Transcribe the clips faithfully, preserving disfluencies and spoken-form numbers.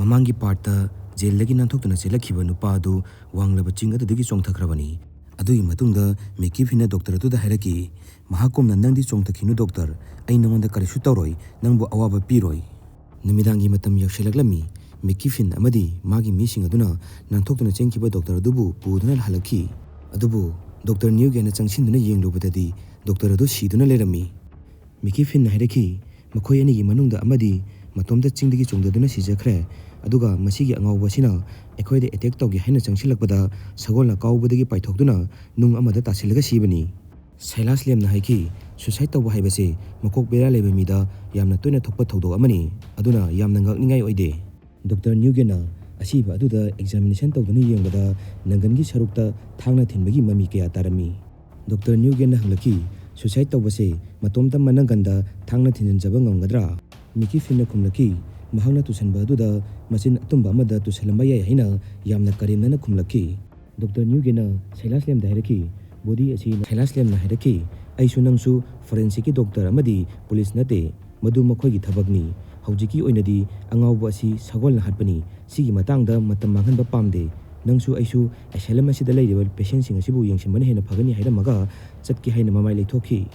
ꯃꯃꯥꯡꯒꯤ ꯄꯥꯔꯠꯇ ꯖꯦꯜꯗꯒꯤ ꯅꯥꯟꯊꯣꯛꯇꯨꯅ ꯆꯦꯜꯂꯛꯈꯤꯕ ꯅꯨꯄꯥ ꯑꯗꯨ ꯋꯥꯡꯂꯕ ꯆꯤꯡ ꯑꯗꯨꯗꯒꯤ ꯆꯣꯡꯊꯈ꯭ꯔꯕꯅꯤ꯫ ꯑꯗꯨꯒꯤ ꯃꯇꯨꯡꯗ ꯃꯤꯀꯤ ꯐꯤꯟꯅ ꯗꯣꯛꯇꯔ ꯑꯗꯨꯗ ꯍꯥꯏꯔꯛꯈꯤ, "ꯃꯍꯥꯛꯀꯨꯝꯅ ꯅꯪꯗꯤ ꯆꯣꯡꯊꯈꯤꯅꯨ ꯗꯣꯛꯇꯔ, ꯑꯩ ꯅꯉꯣꯟꯗ ꯀꯔꯤꯁꯨ ꯇꯧꯔꯣꯏ, ꯅꯪꯕꯨ ꯑꯋꯥꯕ ꯄꯤꯔꯣꯏ"꯫ ꯅꯨꯃꯤꯗꯥꯡꯒꯤ ꯃꯇꯝ ꯌꯧꯁꯤꯜꯂꯛꯂꯝꯃꯤ꯫ ꯃꯤꯀꯤ ꯐꯤꯟ ꯑꯃꯗꯤ ꯃꯥꯒꯤ ꯃꯤꯁꯤꯡ ꯑꯗꯨꯅ ꯅꯥꯟꯊꯣꯛꯇꯨꯅ ꯆꯦꯟꯈꯤꯕ ꯗꯣꯛꯇꯔ ꯑꯗꯨꯕꯨ ꯄꯨꯗꯨꯅ ꯍꯜꯂꯛꯈꯤ꯫ ꯑꯗꯨꯕꯨ ꯗꯣꯛꯇꯔ ꯅ꯭ꯌꯨꯒꯦꯟꯅ ꯆꯪꯁꯤꯟꯗꯨꯅ ꯌꯦꯡꯂꯨꯕꯗꯗꯤ ꯗꯣꯛꯇꯔ ꯑꯗꯨ ꯁꯤꯗꯨꯅ ꯂꯩꯔꯝꯃꯤ꯫ ꯃꯤꯀꯤ ꯐꯤꯟꯅ ꯍꯥꯏꯔꯛꯈꯤ, "ꯃꯈꯣꯏ ꯑꯅꯤꯒꯤ ꯃꯅꯨꯡꯗ ꯑꯃꯗꯤ ꯃꯇꯣꯝꯇ ꯆꯤꯡꯗꯒꯤ ꯆꯣꯡꯊꯗꯨꯅ ꯁꯤꯖꯈ꯭ꯔꯦ, ꯑꯗꯨꯒ ꯃꯁꯤꯒꯤ ꯑꯉꯥꯎꯕ ꯑꯁꯤꯅ ꯑꯩꯈꯣꯏꯗ ꯑꯦꯇꯦꯛ ꯇꯧꯒꯦ ꯍꯥꯏꯅ ꯆꯪꯁꯤꯜꯂꯛꯄꯗ ꯁꯒꯣꯜꯅ ꯀꯥꯎꯕꯗꯒꯤ ꯄꯥꯏꯊꯣꯛꯇꯨꯅ ꯅꯨꯡ ꯑꯃꯗ ꯇꯥꯁꯤꯜꯂꯒ ꯁꯤꯕꯅꯤ"꯫ ꯁꯥꯏꯂꯥꯁ ꯂꯦꯝꯅ ꯍꯥꯏꯈꯤ, "ꯁꯨꯁꯥꯏꯗ ꯇꯧꯕ ꯍꯥꯏꯕꯁꯤ ꯃꯀꯣꯛ ꯕꯦꯔꯥ ꯂꯩꯕ ꯃꯤꯗ ꯌꯥꯝꯅ ꯇꯣꯏꯅ ꯊꯣꯛꯄ ꯊꯧꯗꯣꯛ ꯑꯃꯅꯤ, ꯑꯗꯨꯅ ꯌꯥꯝꯅ ꯉꯛꯅꯤꯡꯉꯥꯏ ꯑꯣꯏꯗꯦ"꯫ ꯗꯣꯛꯇꯔ ꯅ꯭ꯌꯨꯒꯦꯟꯅ ꯑꯁꯤꯕ ꯑꯗꯨꯗ ꯑꯦꯛꯖꯥꯃꯤꯅꯦꯁꯟ ꯇꯧꯗꯨꯅ ꯌꯦꯡꯕꯗ ꯅꯪꯒꯟꯒꯤ ꯁꯔꯨꯛꯇ ꯊꯥꯡꯅ ꯊꯤꯟꯕꯒꯤ ꯃꯃꯤ ꯀꯌꯥ ꯇꯥꯔꯝꯃꯤ꯫ ꯗꯣꯛꯇꯔ ꯅ꯭ꯌꯨꯒꯦꯟꯅ ꯍꯪꯂꯛꯈꯤ, "ꯁꯨꯁꯥꯏꯗ ꯇꯧꯕꯁꯦ ꯃꯇꯣꯝꯇ ꯃꯅꯪꯒꯟꯗ ꯊꯥꯡꯅ ꯊꯤꯟꯖꯤꯟꯖꯕ ꯉꯝꯒꯗ꯭ꯔꯥ?" ꯃꯤꯀꯤ ꯐꯤꯟꯅ ꯈꯨꯝꯂꯛꯈꯤ, "ꯃꯍꯥꯛꯅ ꯇꯨꯁꯟꯕ ꯑꯗꯨꯗ ꯃꯆꯤꯟ ꯑꯇꯨꯝꯕ ꯑꯃꯗ ꯇꯨꯁꯜꯂꯝꯕ ꯌꯥꯏ" ꯍꯥꯏꯅ ꯌꯥꯝꯅ ꯀꯔꯦꯝꯅꯅ ꯈꯨꯝꯂꯛꯈꯤ꯫ ꯗꯣꯛꯇꯔ ꯅ꯭ꯌꯨꯒꯦꯟꯅ ꯁꯥꯏꯂꯥꯁ ꯂꯦꯝꯗ ꯍꯥꯏꯔꯛꯈꯤ, "ꯕꯣꯗꯤ ꯑꯁꯤ"꯫ ꯁꯥꯏꯂꯥꯁ ꯂꯦꯝꯅ ꯍꯥꯏꯔꯛꯈꯤ, "ꯑꯩꯁꯨ ꯅꯪꯁꯨ ꯐꯣꯔꯦꯟꯁꯤꯛꯀꯤ ꯗꯣꯛꯇꯔ ꯑꯃꯗꯤ ꯄꯨꯂꯤꯁ ꯅꯠꯇꯦ꯫ ꯃꯗꯨ ꯃꯈꯣꯏꯒꯤ ꯊꯕꯛꯅꯤ꯫ ꯍꯧꯖꯤꯛꯀꯤ ꯑꯣꯏꯅꯗꯤ ꯑꯉꯥꯎꯕ ꯑꯁꯤ ꯁꯒꯣꯜꯅ ꯍꯥꯠꯄꯅꯤ꯫ ꯁꯤꯒꯤ ꯃꯇꯥꯡꯗ ꯃꯇꯝ ꯃꯥꯡꯍꯟꯕ ꯄꯥꯝꯗꯦ꯫ ꯅꯪꯁꯨ ꯑꯩꯁꯨ ꯑꯦꯁꯥꯏꯂꯝ ꯑꯁꯤꯗ ꯂꯩꯔꯤꯕ ꯄꯦꯁꯦꯟꯁꯤꯡ ꯑꯁꯤꯕꯨ ꯌꯦꯡꯁꯤꯟꯕꯅ ꯍꯦꯟꯅ ꯐꯒꯅꯤ" ꯍꯥꯏꯔꯝꯃꯒ ꯆꯠꯀꯦ ꯍꯥꯏꯅ ꯃꯃꯥꯏ ꯂꯩꯊꯣꯛꯈꯤ꯫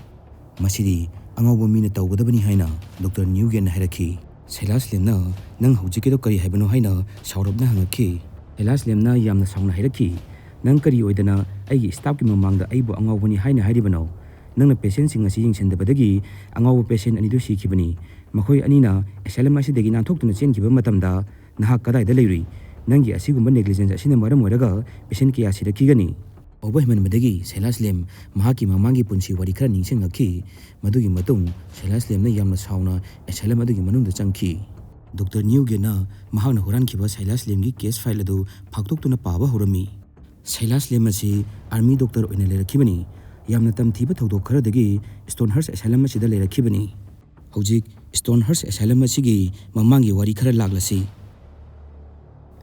"ꯃꯁꯤꯗꯤ ꯑꯉꯥꯎꯕ ꯃꯤꯅ ꯇꯧꯒꯗꯕꯅꯤ" ꯍꯥꯏꯅ ꯗꯣꯛꯇꯔ ꯅ꯭ꯌꯨꯒꯦꯟꯅ ꯍꯥꯏꯔꯛꯈꯤ꯫ ꯁꯥꯏꯂꯥꯁ ꯂꯦꯝꯅ, "ꯅꯪ ꯍꯧꯖꯤꯛꯀꯤꯗꯣ ꯀꯔꯤ ꯍꯥꯏꯕꯅꯣ?" ꯍꯥꯏꯅ ꯁꯥꯎꯔꯞꯅ ꯍꯪꯉꯛꯈꯤ꯫ ꯁꯥꯏꯂꯥꯁ ꯂꯦꯝꯅ ꯌꯥꯝꯅ ꯁꯥꯎꯅ ꯍꯥꯏꯔꯛꯈꯤ, "ꯅꯪ ꯀꯔꯤ ꯑꯣꯏꯗꯅ ꯑꯩꯒꯤ ꯁ꯭ꯇꯥꯐꯀꯤ ꯃꯃꯥꯡꯗ ꯑꯩꯕꯨ ꯑꯉꯥꯎꯕꯅꯤ ꯍꯥꯏꯅ ꯍꯥꯏꯔꯤꯕꯅꯣ? ꯅꯪꯅ ꯄꯦꯁꯦꯟꯁꯤꯡ ꯑꯁꯤ ꯌꯦꯡꯁꯤꯟꯗꯕꯗꯒꯤ ꯑꯉꯥꯎꯕ ꯄꯦꯁꯦꯟ ꯑꯅꯤꯗꯨ ꯁꯤꯈꯤꯕꯅꯤ꯫ ꯃꯈꯣꯏ ꯑꯅꯤꯅ ꯑꯦꯁꯥꯏꯂꯝ ꯑꯁꯤꯗꯒꯤ ꯅꯥꯟꯊꯣꯛꯇꯨꯅ ꯆꯦꯟꯈꯤꯕ ꯃꯇꯝꯗ ꯅꯍꯥꯛ ꯀꯗꯥꯏꯗ ꯂꯩꯔꯨꯏ? ꯅꯪꯒꯤ ꯑꯁꯤꯒꯨꯝꯕ ꯅꯦꯒ꯭ꯂꯤꯖꯦꯟꯁ ꯑꯁꯤꯅ ꯃꯔꯝ ꯑꯣꯏꯔꯒ ꯄꯦꯁꯦꯟ ꯀꯌꯥ ꯁꯤꯔꯛꯈꯤꯒꯅꯤ?" ꯁꯥꯎꯕ ꯍꯦꯟꯃꯟꯕꯗꯒꯤ ꯁꯥꯏꯂꯥꯁ ꯂꯦꯝ ꯃꯍꯥꯛꯀꯤ ꯃꯃꯥꯡꯒꯤ ꯄꯨꯟꯁꯤ ꯋꯥꯔꯤ ꯈꯔ ꯅꯤꯡꯁꯤꯡꯂꯛꯈꯤ꯫ ꯃꯗꯨꯒꯤ ꯃꯇꯨꯡ ꯁꯥꯏꯂꯥꯁ ꯂꯦꯝꯅ ꯌꯥꯝꯅ ꯁꯥꯎꯅ ꯑꯦꯁꯥꯏꯂꯝ ꯑꯗꯨꯒꯤ ꯃꯅꯨꯡꯗ ꯆꯪꯈꯤ꯫ ꯗꯣꯛꯇꯔ ꯅ꯭ꯌꯨꯒꯦꯟꯅ ꯃꯍꯥꯛꯅ ꯍꯨꯔꯥꯟꯈꯤꯕ ꯁꯥꯏꯂꯥꯁ ꯂꯦꯝꯒꯤ ꯀꯦꯁ ꯐꯥꯏꯜ ꯑꯗꯨ ꯐꯥꯛꯇꯣꯛꯇꯨꯅ ꯄꯥꯕ ꯍꯧꯔꯝꯃꯤ꯫ ꯁꯥꯏꯂꯥꯁ ꯂꯦꯝ ꯑꯁꯤ ꯑꯥꯔꯃꯤ ꯗꯣꯛꯇꯔ ꯑꯣꯏꯅ ꯂꯩꯔꯛꯈꯤꯕꯅꯤ꯫ ꯌꯥꯝꯅ ꯇꯝꯊꯤꯕ ꯊꯧꯗꯣꯛ ꯈꯔꯗꯒꯤ ꯁ꯭ꯇꯣꯟꯍꯔꯁ ꯑꯦꯁꯥꯏꯂꯝ ꯑꯁꯤꯗ ꯂꯩꯔꯛꯈꯤꯕꯅꯤ꯫ ꯍꯧꯖꯤꯛ ꯁ꯭ꯇꯣꯟꯍꯔꯁ ꯑꯦꯁꯥꯏꯂꯝ ꯑꯁꯤꯒꯤ ꯃꯃꯥꯡꯒꯤ ꯋꯥꯔꯤ ꯈꯔ ꯂꯥꯛꯂꯁꯤ꯫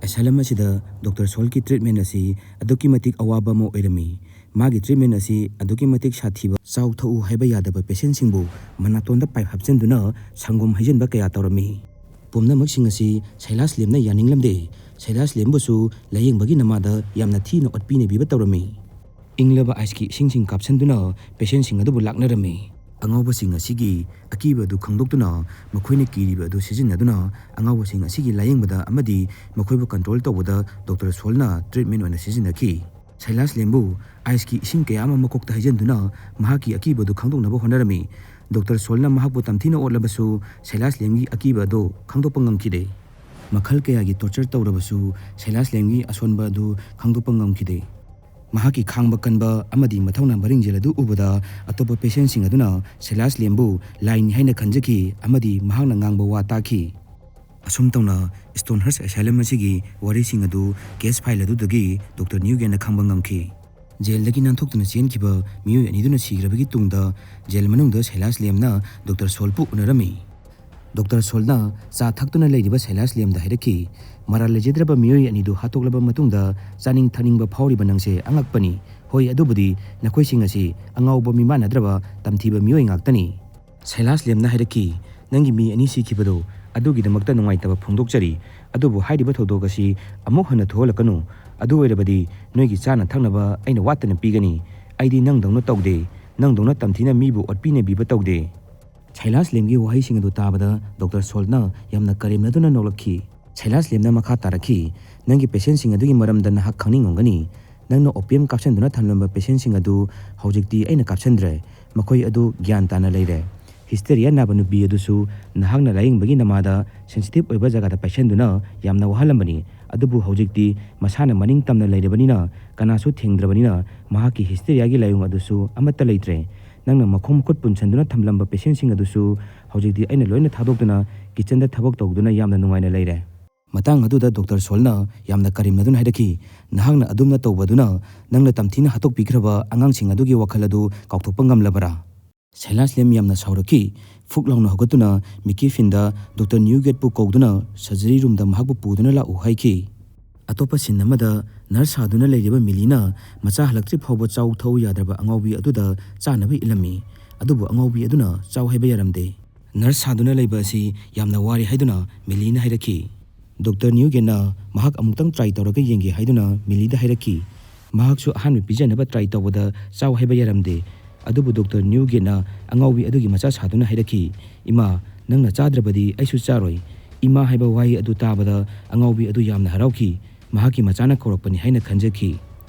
ꯑꯦꯁꯥꯏꯂꯝ ꯑꯁꯤꯗ ꯗꯣꯛꯇꯔ ꯁꯣꯜꯀꯤ ꯇ꯭ꯔꯤꯠꯃꯦꯟ ꯑꯁꯤ ꯑꯗꯨꯛꯀꯤ ꯃꯇꯤꯛ ꯑꯋꯥꯕ ꯑꯃ ꯑꯣꯏꯔꯝꯃꯤ꯫ ꯃꯥꯒꯤ ꯇ꯭ꯔꯤꯠꯃꯦꯟ ꯑꯁꯤ ꯑꯗꯨꯛꯀꯤ ꯃꯇꯤꯛ ꯁꯥꯊꯤꯕ, ꯆꯥꯎ ꯊꯛꯎ ꯍꯥꯏꯕ ꯌꯥꯗꯕ ꯄꯦꯁꯦꯟꯁꯤꯡꯕꯨ ꯃꯅꯥꯇꯣꯟꯗ ꯄꯥꯏꯞ ꯍꯥꯞꯆꯤꯟꯗꯨꯅ ꯁꯪꯒꯣꯝ ꯍꯩꯖꯤꯟꯕ ꯀꯌꯥ ꯇꯧꯔꯝꯃꯤ꯫ ꯄꯨꯝꯅꯃꯛꯁꯤꯡ ꯑꯁꯤ ꯁꯩꯂꯥꯁ ꯂꯦꯝꯅ ꯌꯥꯅꯤꯡꯂꯝꯗꯦ꯫ ꯁꯩꯂꯥꯁ ꯂꯦꯝꯕꯨꯁꯨ ꯂꯥꯌꯦꯡꯕꯒꯤ ꯅꯃꯥꯗ ꯌꯥꯝꯅ ꯊꯤꯅ ꯑꯣꯠꯄꯤ ꯅꯩꯕꯤꯕ ꯇꯧꯔꯝꯃꯤ꯫ ꯏꯪꯂꯕ ꯑꯥꯏꯁꯀꯤ ꯏꯁꯤꯡꯁꯤꯡ ꯀꯥꯞꯁꯤꯟꯗꯨꯅ ꯄꯦꯁꯦꯟꯁꯤꯡ ꯑꯗꯨꯕꯨ ꯂꯥꯛꯅꯔꯝꯃꯤ꯫ ꯑꯉꯥꯎꯕꯁꯤꯡ ꯑꯁꯤꯒꯤ ꯑꯀꯤꯕ ꯑꯗꯨ ꯈꯪꯗꯣꯛꯇꯨꯅ ꯃꯈꯣꯏꯅ ꯀꯤꯔꯤꯕ ꯑꯗꯨ ꯁꯤꯖꯤꯟꯅꯗꯨꯅ ꯑꯉꯥꯎꯕꯁꯤꯡ ꯑꯁꯤꯒꯤ ꯂꯥꯌꯦꯡꯕꯗ ꯑꯃꯗꯤ ꯃꯈꯣꯏꯕꯨ ꯀꯟꯇ꯭ꯔꯣꯜ ꯇꯧꯕꯗ ꯗꯣꯛꯇꯔ ꯁꯣꯜꯅ ꯇ꯭ꯔꯤꯠꯃꯦꯟ ꯑꯣꯏꯅ ꯁꯤꯖꯤꯟꯅꯈꯤ꯫ ꯁꯩꯂꯥꯁ ꯂꯦꯝꯕꯨ ꯑꯥꯏꯁꯀꯤ ꯏꯁꯤꯡ ꯀꯌꯥ ꯑꯃ ꯃꯀꯣꯛꯇ ꯍꯩꯖꯤꯟꯗꯨꯅ ꯃꯍꯥꯛꯀꯤ ꯑꯀꯤꯕ ꯑꯗꯨ ꯈꯪꯗꯣꯛꯅꯕ ꯍꯣꯠꯅꯔꯝꯃꯤ꯫ ꯗꯣꯛꯇꯔ ꯁꯣꯜꯅ ꯃꯍꯥꯛꯄꯨ ꯇꯝꯊꯤꯅ ꯑꯣꯠꯂꯕꯁꯨ ꯁꯩꯂꯥꯁ ꯂꯦꯝꯒꯤ ꯑꯀꯤꯕ ꯑꯗꯨ ꯈꯪꯗꯣꯛꯄ ꯉꯝꯈꯤꯗꯦ꯫ ꯃꯈꯜ ꯀꯌꯥꯒꯤ ꯇꯣꯔꯆꯔ ꯇꯧꯔꯕꯁꯨ ꯁꯩꯂꯥꯁ ꯂꯦꯝꯒꯤ ꯑꯁꯣꯟꯕ ꯑꯗꯨ ꯈꯪꯗꯣꯛꯄ ꯉꯝꯈꯤꯗꯦ꯫ ꯃꯍꯥꯛꯀꯤ ꯈꯥꯡꯕ ꯀꯟꯕ ꯑꯃꯗꯤ ꯃꯊꯧꯅꯥ ꯃꯔꯤꯡꯖꯦꯜ ꯑꯗꯨ ꯎꯕꯗ ꯑꯇꯣꯞꯄ ꯄꯦꯁꯦꯟꯁꯤꯡ ꯑꯗꯨꯅ ꯁꯩꯂꯥꯁ ꯂꯦꯝꯕꯨ ꯂꯥꯏꯅꯤ ꯍꯥꯏꯅ ꯈꯟꯖꯈꯤ ꯑꯃꯗꯤ ꯃꯍꯥꯛꯅ ꯉꯥꯡꯕ ꯋꯥ ꯇꯥꯈꯤ꯫ ꯑꯁꯨꯝ ꯇꯧꯅ ꯁ꯭ꯇꯣꯟꯍꯔꯁ ꯑꯦꯁꯥꯏꯂꯝ ꯑꯁꯤꯒꯤ ꯋꯥꯔꯤꯁꯤꯡ ꯑꯗꯨ ꯀꯦꯁ ꯐꯥꯏꯜ ꯑꯗꯨꯗꯒꯤ ꯗꯣꯛꯇꯔ ꯅ꯭ꯌꯨꯒꯦꯟꯅ ꯈꯪꯕ ꯉꯝꯈꯤ꯫ ꯖꯦꯜꯗꯒꯤ ꯅꯥꯟꯊꯣꯛꯇꯨꯅ ꯆꯦꯟꯈꯤꯕ ꯃꯤꯑꯣꯏ ꯑꯅꯤꯗꯨꯅ ꯁꯤꯈ꯭ꯔꯕꯒꯤ ꯇꯨꯡꯗ ꯖꯦꯜ ꯃꯅꯨꯡꯗ ꯁꯩꯂꯥꯁ ꯂꯦꯝꯅ ꯗꯣꯛꯇꯔ ꯁꯣꯜꯄꯨ ꯎꯅꯔꯝꯃꯤ꯫ ꯗꯣꯛꯇꯔ ꯁꯣꯜꯅ ꯆꯥ ꯊꯛꯇꯨꯅ ꯂꯩꯔꯤꯕ ꯁꯩꯂꯥꯁ ꯂꯦꯝꯗ ꯍꯥꯏꯔꯛꯈꯤ, "ꯃꯔꯥꯜ ꯂꯩꯖꯗ꯭ꯔꯕ ꯃꯤꯑꯣꯏ ꯑꯅꯤꯗꯨ ꯍꯥꯠꯇꯣꯛꯂꯕ ꯃꯇꯨꯡꯗ ꯆꯥꯅꯤꯡ ꯊꯛꯅꯤꯡꯕ ꯐꯥꯎꯔꯤꯕ ꯅꯪꯁꯦ ꯑꯉꯛꯄꯅꯤ꯫ ꯍꯣꯏ, ꯑꯗꯨꯕꯨꯗꯤ ꯅꯈꯣꯏꯁꯤꯡ ꯑꯁꯤ ꯑꯉꯥꯎꯕ ꯃꯤꯃꯥꯟꯅꯗ꯭ꯔꯕ ꯇꯝꯊꯤꯕ ꯃꯤꯑꯣꯏ ꯉꯥꯛꯇꯅꯤ"꯫ ꯁꯩꯂꯥꯁ ꯂꯦꯝꯅ ꯍꯥꯏꯔꯛꯈꯤ, "ꯅꯪꯒꯤ ꯃꯤ ꯑꯅꯤ ꯁꯤꯈꯤꯕꯗꯨ ꯑꯗꯨꯒꯤꯗꯃꯛꯇ ꯅꯨꯡꯉꯥꯏꯇꯕ ꯐꯣꯡꯗꯣꯛꯆꯔꯤ, ꯑꯗꯨꯕꯨ ꯍꯥꯏꯔꯤꯕ ꯊꯧꯗꯣꯛ ꯑꯁꯤ ꯑꯃꯨꯛ ꯍꯟꯅ ꯊꯣꯛꯍꯜꯂꯛꯀꯅꯨ꯫ ꯑꯗꯨ ꯑꯣꯏꯔꯕꯗꯤ ꯅꯣꯏꯒꯤ ꯆꯥꯅ ꯊꯛꯅꯕ ꯑꯩꯅ ꯋꯥꯠꯇꯅ ꯄꯤꯒꯅꯤ꯫ ꯑꯩꯗꯤ ꯅꯪꯗꯧꯅ ꯇꯧꯗꯦ, ꯅꯪꯗꯧꯅ ꯇꯝꯊꯤꯅ ꯃꯤꯕꯨ ꯑꯣꯠꯄꯤ ꯅꯩꯕꯤꯕ ꯇꯧꯗꯦ"꯫ ꯁꯩꯂꯥꯁ ꯂꯦꯝꯒꯤ ꯋꯥꯍꯩꯁꯤꯡ ꯑꯗꯨ ꯇꯥꯕꯗ ꯗꯣꯛꯇꯔ ꯁꯣꯜꯅ ꯌꯥꯝꯅ ꯀꯔꯦꯝꯅꯗꯨꯅ ꯅꯣꯛꯂꯛꯈꯤ꯫ ꯁꯩꯂꯥꯁ ꯂꯦꯝꯅ ꯃꯈꯥ ꯇꯥꯔꯛꯈꯤ, "ꯅꯪꯒꯤ ꯄꯦꯁꯦꯟꯁꯤꯡ ꯑꯗꯨꯒꯤ ꯃꯔꯝꯗ ꯅꯍꯥꯛ ꯈꯪꯅꯤꯡꯉꯝꯒꯅꯤ꯫ ꯅꯪꯅ ꯑꯣꯄꯤꯌꯝ ꯀꯥꯞꯁꯤꯟꯗꯨꯅ ꯊꯝꯂꯝꯕ ꯄꯦꯁꯦꯟꯁꯤꯡ ꯑꯗꯨ ꯍꯧꯖꯤꯛꯇꯤ ꯑꯩꯅ ꯀꯥꯞꯁꯤꯟꯗ꯭ꯔꯦ꯫ ꯃꯈꯣꯏ ꯑꯗꯨ ꯒ꯭ꯌꯥꯟ ꯇꯥꯅ ꯂꯩꯔꯦ꯫ ꯍꯤꯁꯇꯦꯔꯤꯌꯥ ꯅꯥꯕ ꯅꯨꯄꯤ ꯑꯗꯨꯁꯨ ꯅꯍꯥꯛꯅ ꯂꯥꯌꯦꯡꯕꯒꯤ ꯅꯃꯥꯗ ꯁꯦꯟꯁꯤꯇꯤꯚ ꯑꯣꯏꯕ ꯖꯒꯥꯗ ꯄꯥꯏꯁꯤꯟꯗꯨꯅ ꯌꯥꯝꯅ ꯋꯥꯍꯜꯂꯝꯕꯅꯤ꯫ ꯑꯗꯨꯕꯨ ꯍꯧꯖꯤꯛꯇꯤ ꯃꯁꯥꯅ ꯃꯅꯤꯡ ꯇꯝꯅ ꯂꯩꯔꯕꯅꯤꯅ ꯀꯅꯥꯁꯨ ꯊꯦꯡꯗ꯭ꯔꯕꯅꯤꯅ ꯃꯍꯥꯛꯀꯤ ꯍꯤꯁꯇꯦꯔꯤꯌꯥꯒꯤ ꯂꯥꯏꯑꯣꯡ ꯑꯗꯨꯁꯨ ꯑꯃꯠꯇ ꯂꯩꯇ꯭ꯔꯦ꯫ ꯅꯪꯅ ꯃꯈꯣꯡ ꯃꯈꯨꯠ ꯄꯨꯟꯁꯤꯟꯗꯨꯅ ꯊꯝꯂꯝꯕ ꯄꯦꯁꯦꯟꯁꯤꯡ ꯑꯗꯨꯁꯨ ꯍꯧꯖꯤꯛꯇꯤ ꯑꯩꯅ ꯂꯣꯏꯅ ꯊꯥꯗꯣꯛꯇꯨꯅ ꯀꯤꯆꯟꯗ ꯊꯕꯛ ꯇꯧꯗꯨꯅ ꯌꯥꯝꯅ ꯅꯨꯡꯉꯥꯏꯅ ꯂꯩꯔꯦ"꯫ ꯃꯇꯥꯡ ꯑꯗꯨꯗ ꯗꯣꯛꯇꯔ ꯁꯣꯜꯅ ꯌꯥꯝꯅ ꯀꯔꯦꯝꯅꯗꯨꯅ ꯍꯥꯏꯔꯛꯈꯤ, "ꯅꯍꯥꯛꯅ ꯑꯗꯨꯝꯅ ꯇꯧꯕꯗꯨꯅ ꯅꯪꯅ ꯇꯝꯊꯤꯅ ꯍꯥꯠꯇꯣꯛꯄꯤꯈ꯭ꯔꯕ ꯑꯉꯥꯡꯁꯤꯡ ꯑꯗꯨꯒꯤ ꯋꯥꯈꯜ ꯑꯗꯨ ꯀꯥꯎꯊꯣꯛꯄ ꯉꯝꯂꯕꯔꯥ?" ꯁꯩꯂꯥꯁ ꯂꯦꯝ ꯌꯥꯝꯅ ꯁꯥꯎꯔꯛꯈꯤ꯫ ꯐꯨꯛ ꯂꯥꯎꯅ ꯍꯧꯒꯠꯇꯨꯅ ꯃꯤꯀꯤ ꯐꯤꯟꯗ ꯗꯣꯛꯇꯔ ꯅ꯭ꯌꯨꯒꯦꯠꯄꯨ ꯀꯧꯗꯨꯅ ꯁꯔꯖꯔꯤ ꯔꯨꯝꯗ ꯃꯍꯥꯛꯄꯨ ꯄꯨꯗꯨꯅ ꯂꯥꯛꯎ ꯍꯥꯏꯈꯤ꯫ ꯑꯇꯣꯞꯄ ꯁꯤꯟ ꯑꯃꯗ ꯅꯔꯁ ꯁꯥꯗꯨꯅ ꯂꯩꯔꯤꯕ ꯃꯤꯂꯤꯅ ꯃꯆꯥ ꯍꯜꯂꯛꯇ꯭ꯔꯤ ꯐꯥꯎꯕ ꯆꯥꯎ ꯊꯛꯎ ꯌꯥꯗ꯭ꯔꯕ ꯑꯉꯥꯎꯕꯤ ꯑꯗꯨꯗ ꯆꯥꯅꯕ ꯏꯜꯂꯝꯃꯤ꯫ ꯑꯗꯨꯕꯨ ꯑꯉꯥꯎꯕꯤ ꯑꯗꯨꯅ ꯆꯥꯎ ꯍꯥꯏꯕ ꯌꯥꯔꯝꯗꯦ꯫ ꯅꯔꯁ ꯁꯥꯗꯨꯅ ꯂꯩꯕ ꯑꯁꯤ ꯌꯥꯝꯅ ꯋꯥꯔꯦ ꯍꯥꯏꯗꯨꯅ ꯃꯤꯂꯤꯅ ꯍꯥꯏꯔꯛꯈꯤ꯫ ꯗꯣꯛꯇꯔ ꯅ꯭ꯌꯨꯒꯦꯠꯅ ꯃꯍꯥꯛ ꯑꯃꯨꯛꯇꯪ ꯇ꯭ꯔꯥꯏ ꯇꯧꯔꯒ ꯌꯦꯡꯒꯦ ꯍꯥꯏꯗꯨꯅ ꯃꯤꯂꯤꯗ ꯍꯥꯏꯔꯛꯈꯤ꯫ ꯃꯍꯥꯛꯁꯨ ꯑꯍꯥꯟꯕ ꯄꯤꯖꯅꯕ ꯇ꯭ꯔꯥꯏ ꯇꯧꯕꯗ ꯆꯥꯎ ꯍꯥꯏꯕ ꯌꯥꯔꯝꯗꯦ꯫ ꯑꯗꯨꯕꯨ ꯗꯣꯛꯇꯔ ꯅ꯭ꯌꯨꯒꯦꯠꯅ ꯑꯉꯥꯎꯕꯤ ꯑꯗꯨꯒꯤ ꯃꯆꯥ ꯁꯥꯗꯨꯅ ꯍꯥꯏꯔꯛꯈꯤ, "ꯏꯃꯥ, ꯅꯪꯅ ꯆꯥꯗ꯭ꯔꯕꯗꯤ ꯑꯩꯁꯨ ꯆꯥꯔꯣꯏ꯫" ꯏꯃꯥ ꯍꯥꯏꯕ ꯋꯥꯍꯩ ꯑꯗꯨ ꯇꯥꯕꯗ ꯑꯉꯥꯎꯕꯤ ꯑꯗꯨ ꯌꯥꯝꯅ ꯍꯔꯥꯎꯈꯤ꯫ ꯃꯍꯥꯛꯀꯤ ꯃꯆꯥꯅ ꯀꯧꯔꯛꯄꯅꯤ ꯍꯥꯏꯅ ꯈꯟꯖꯈꯤ꯫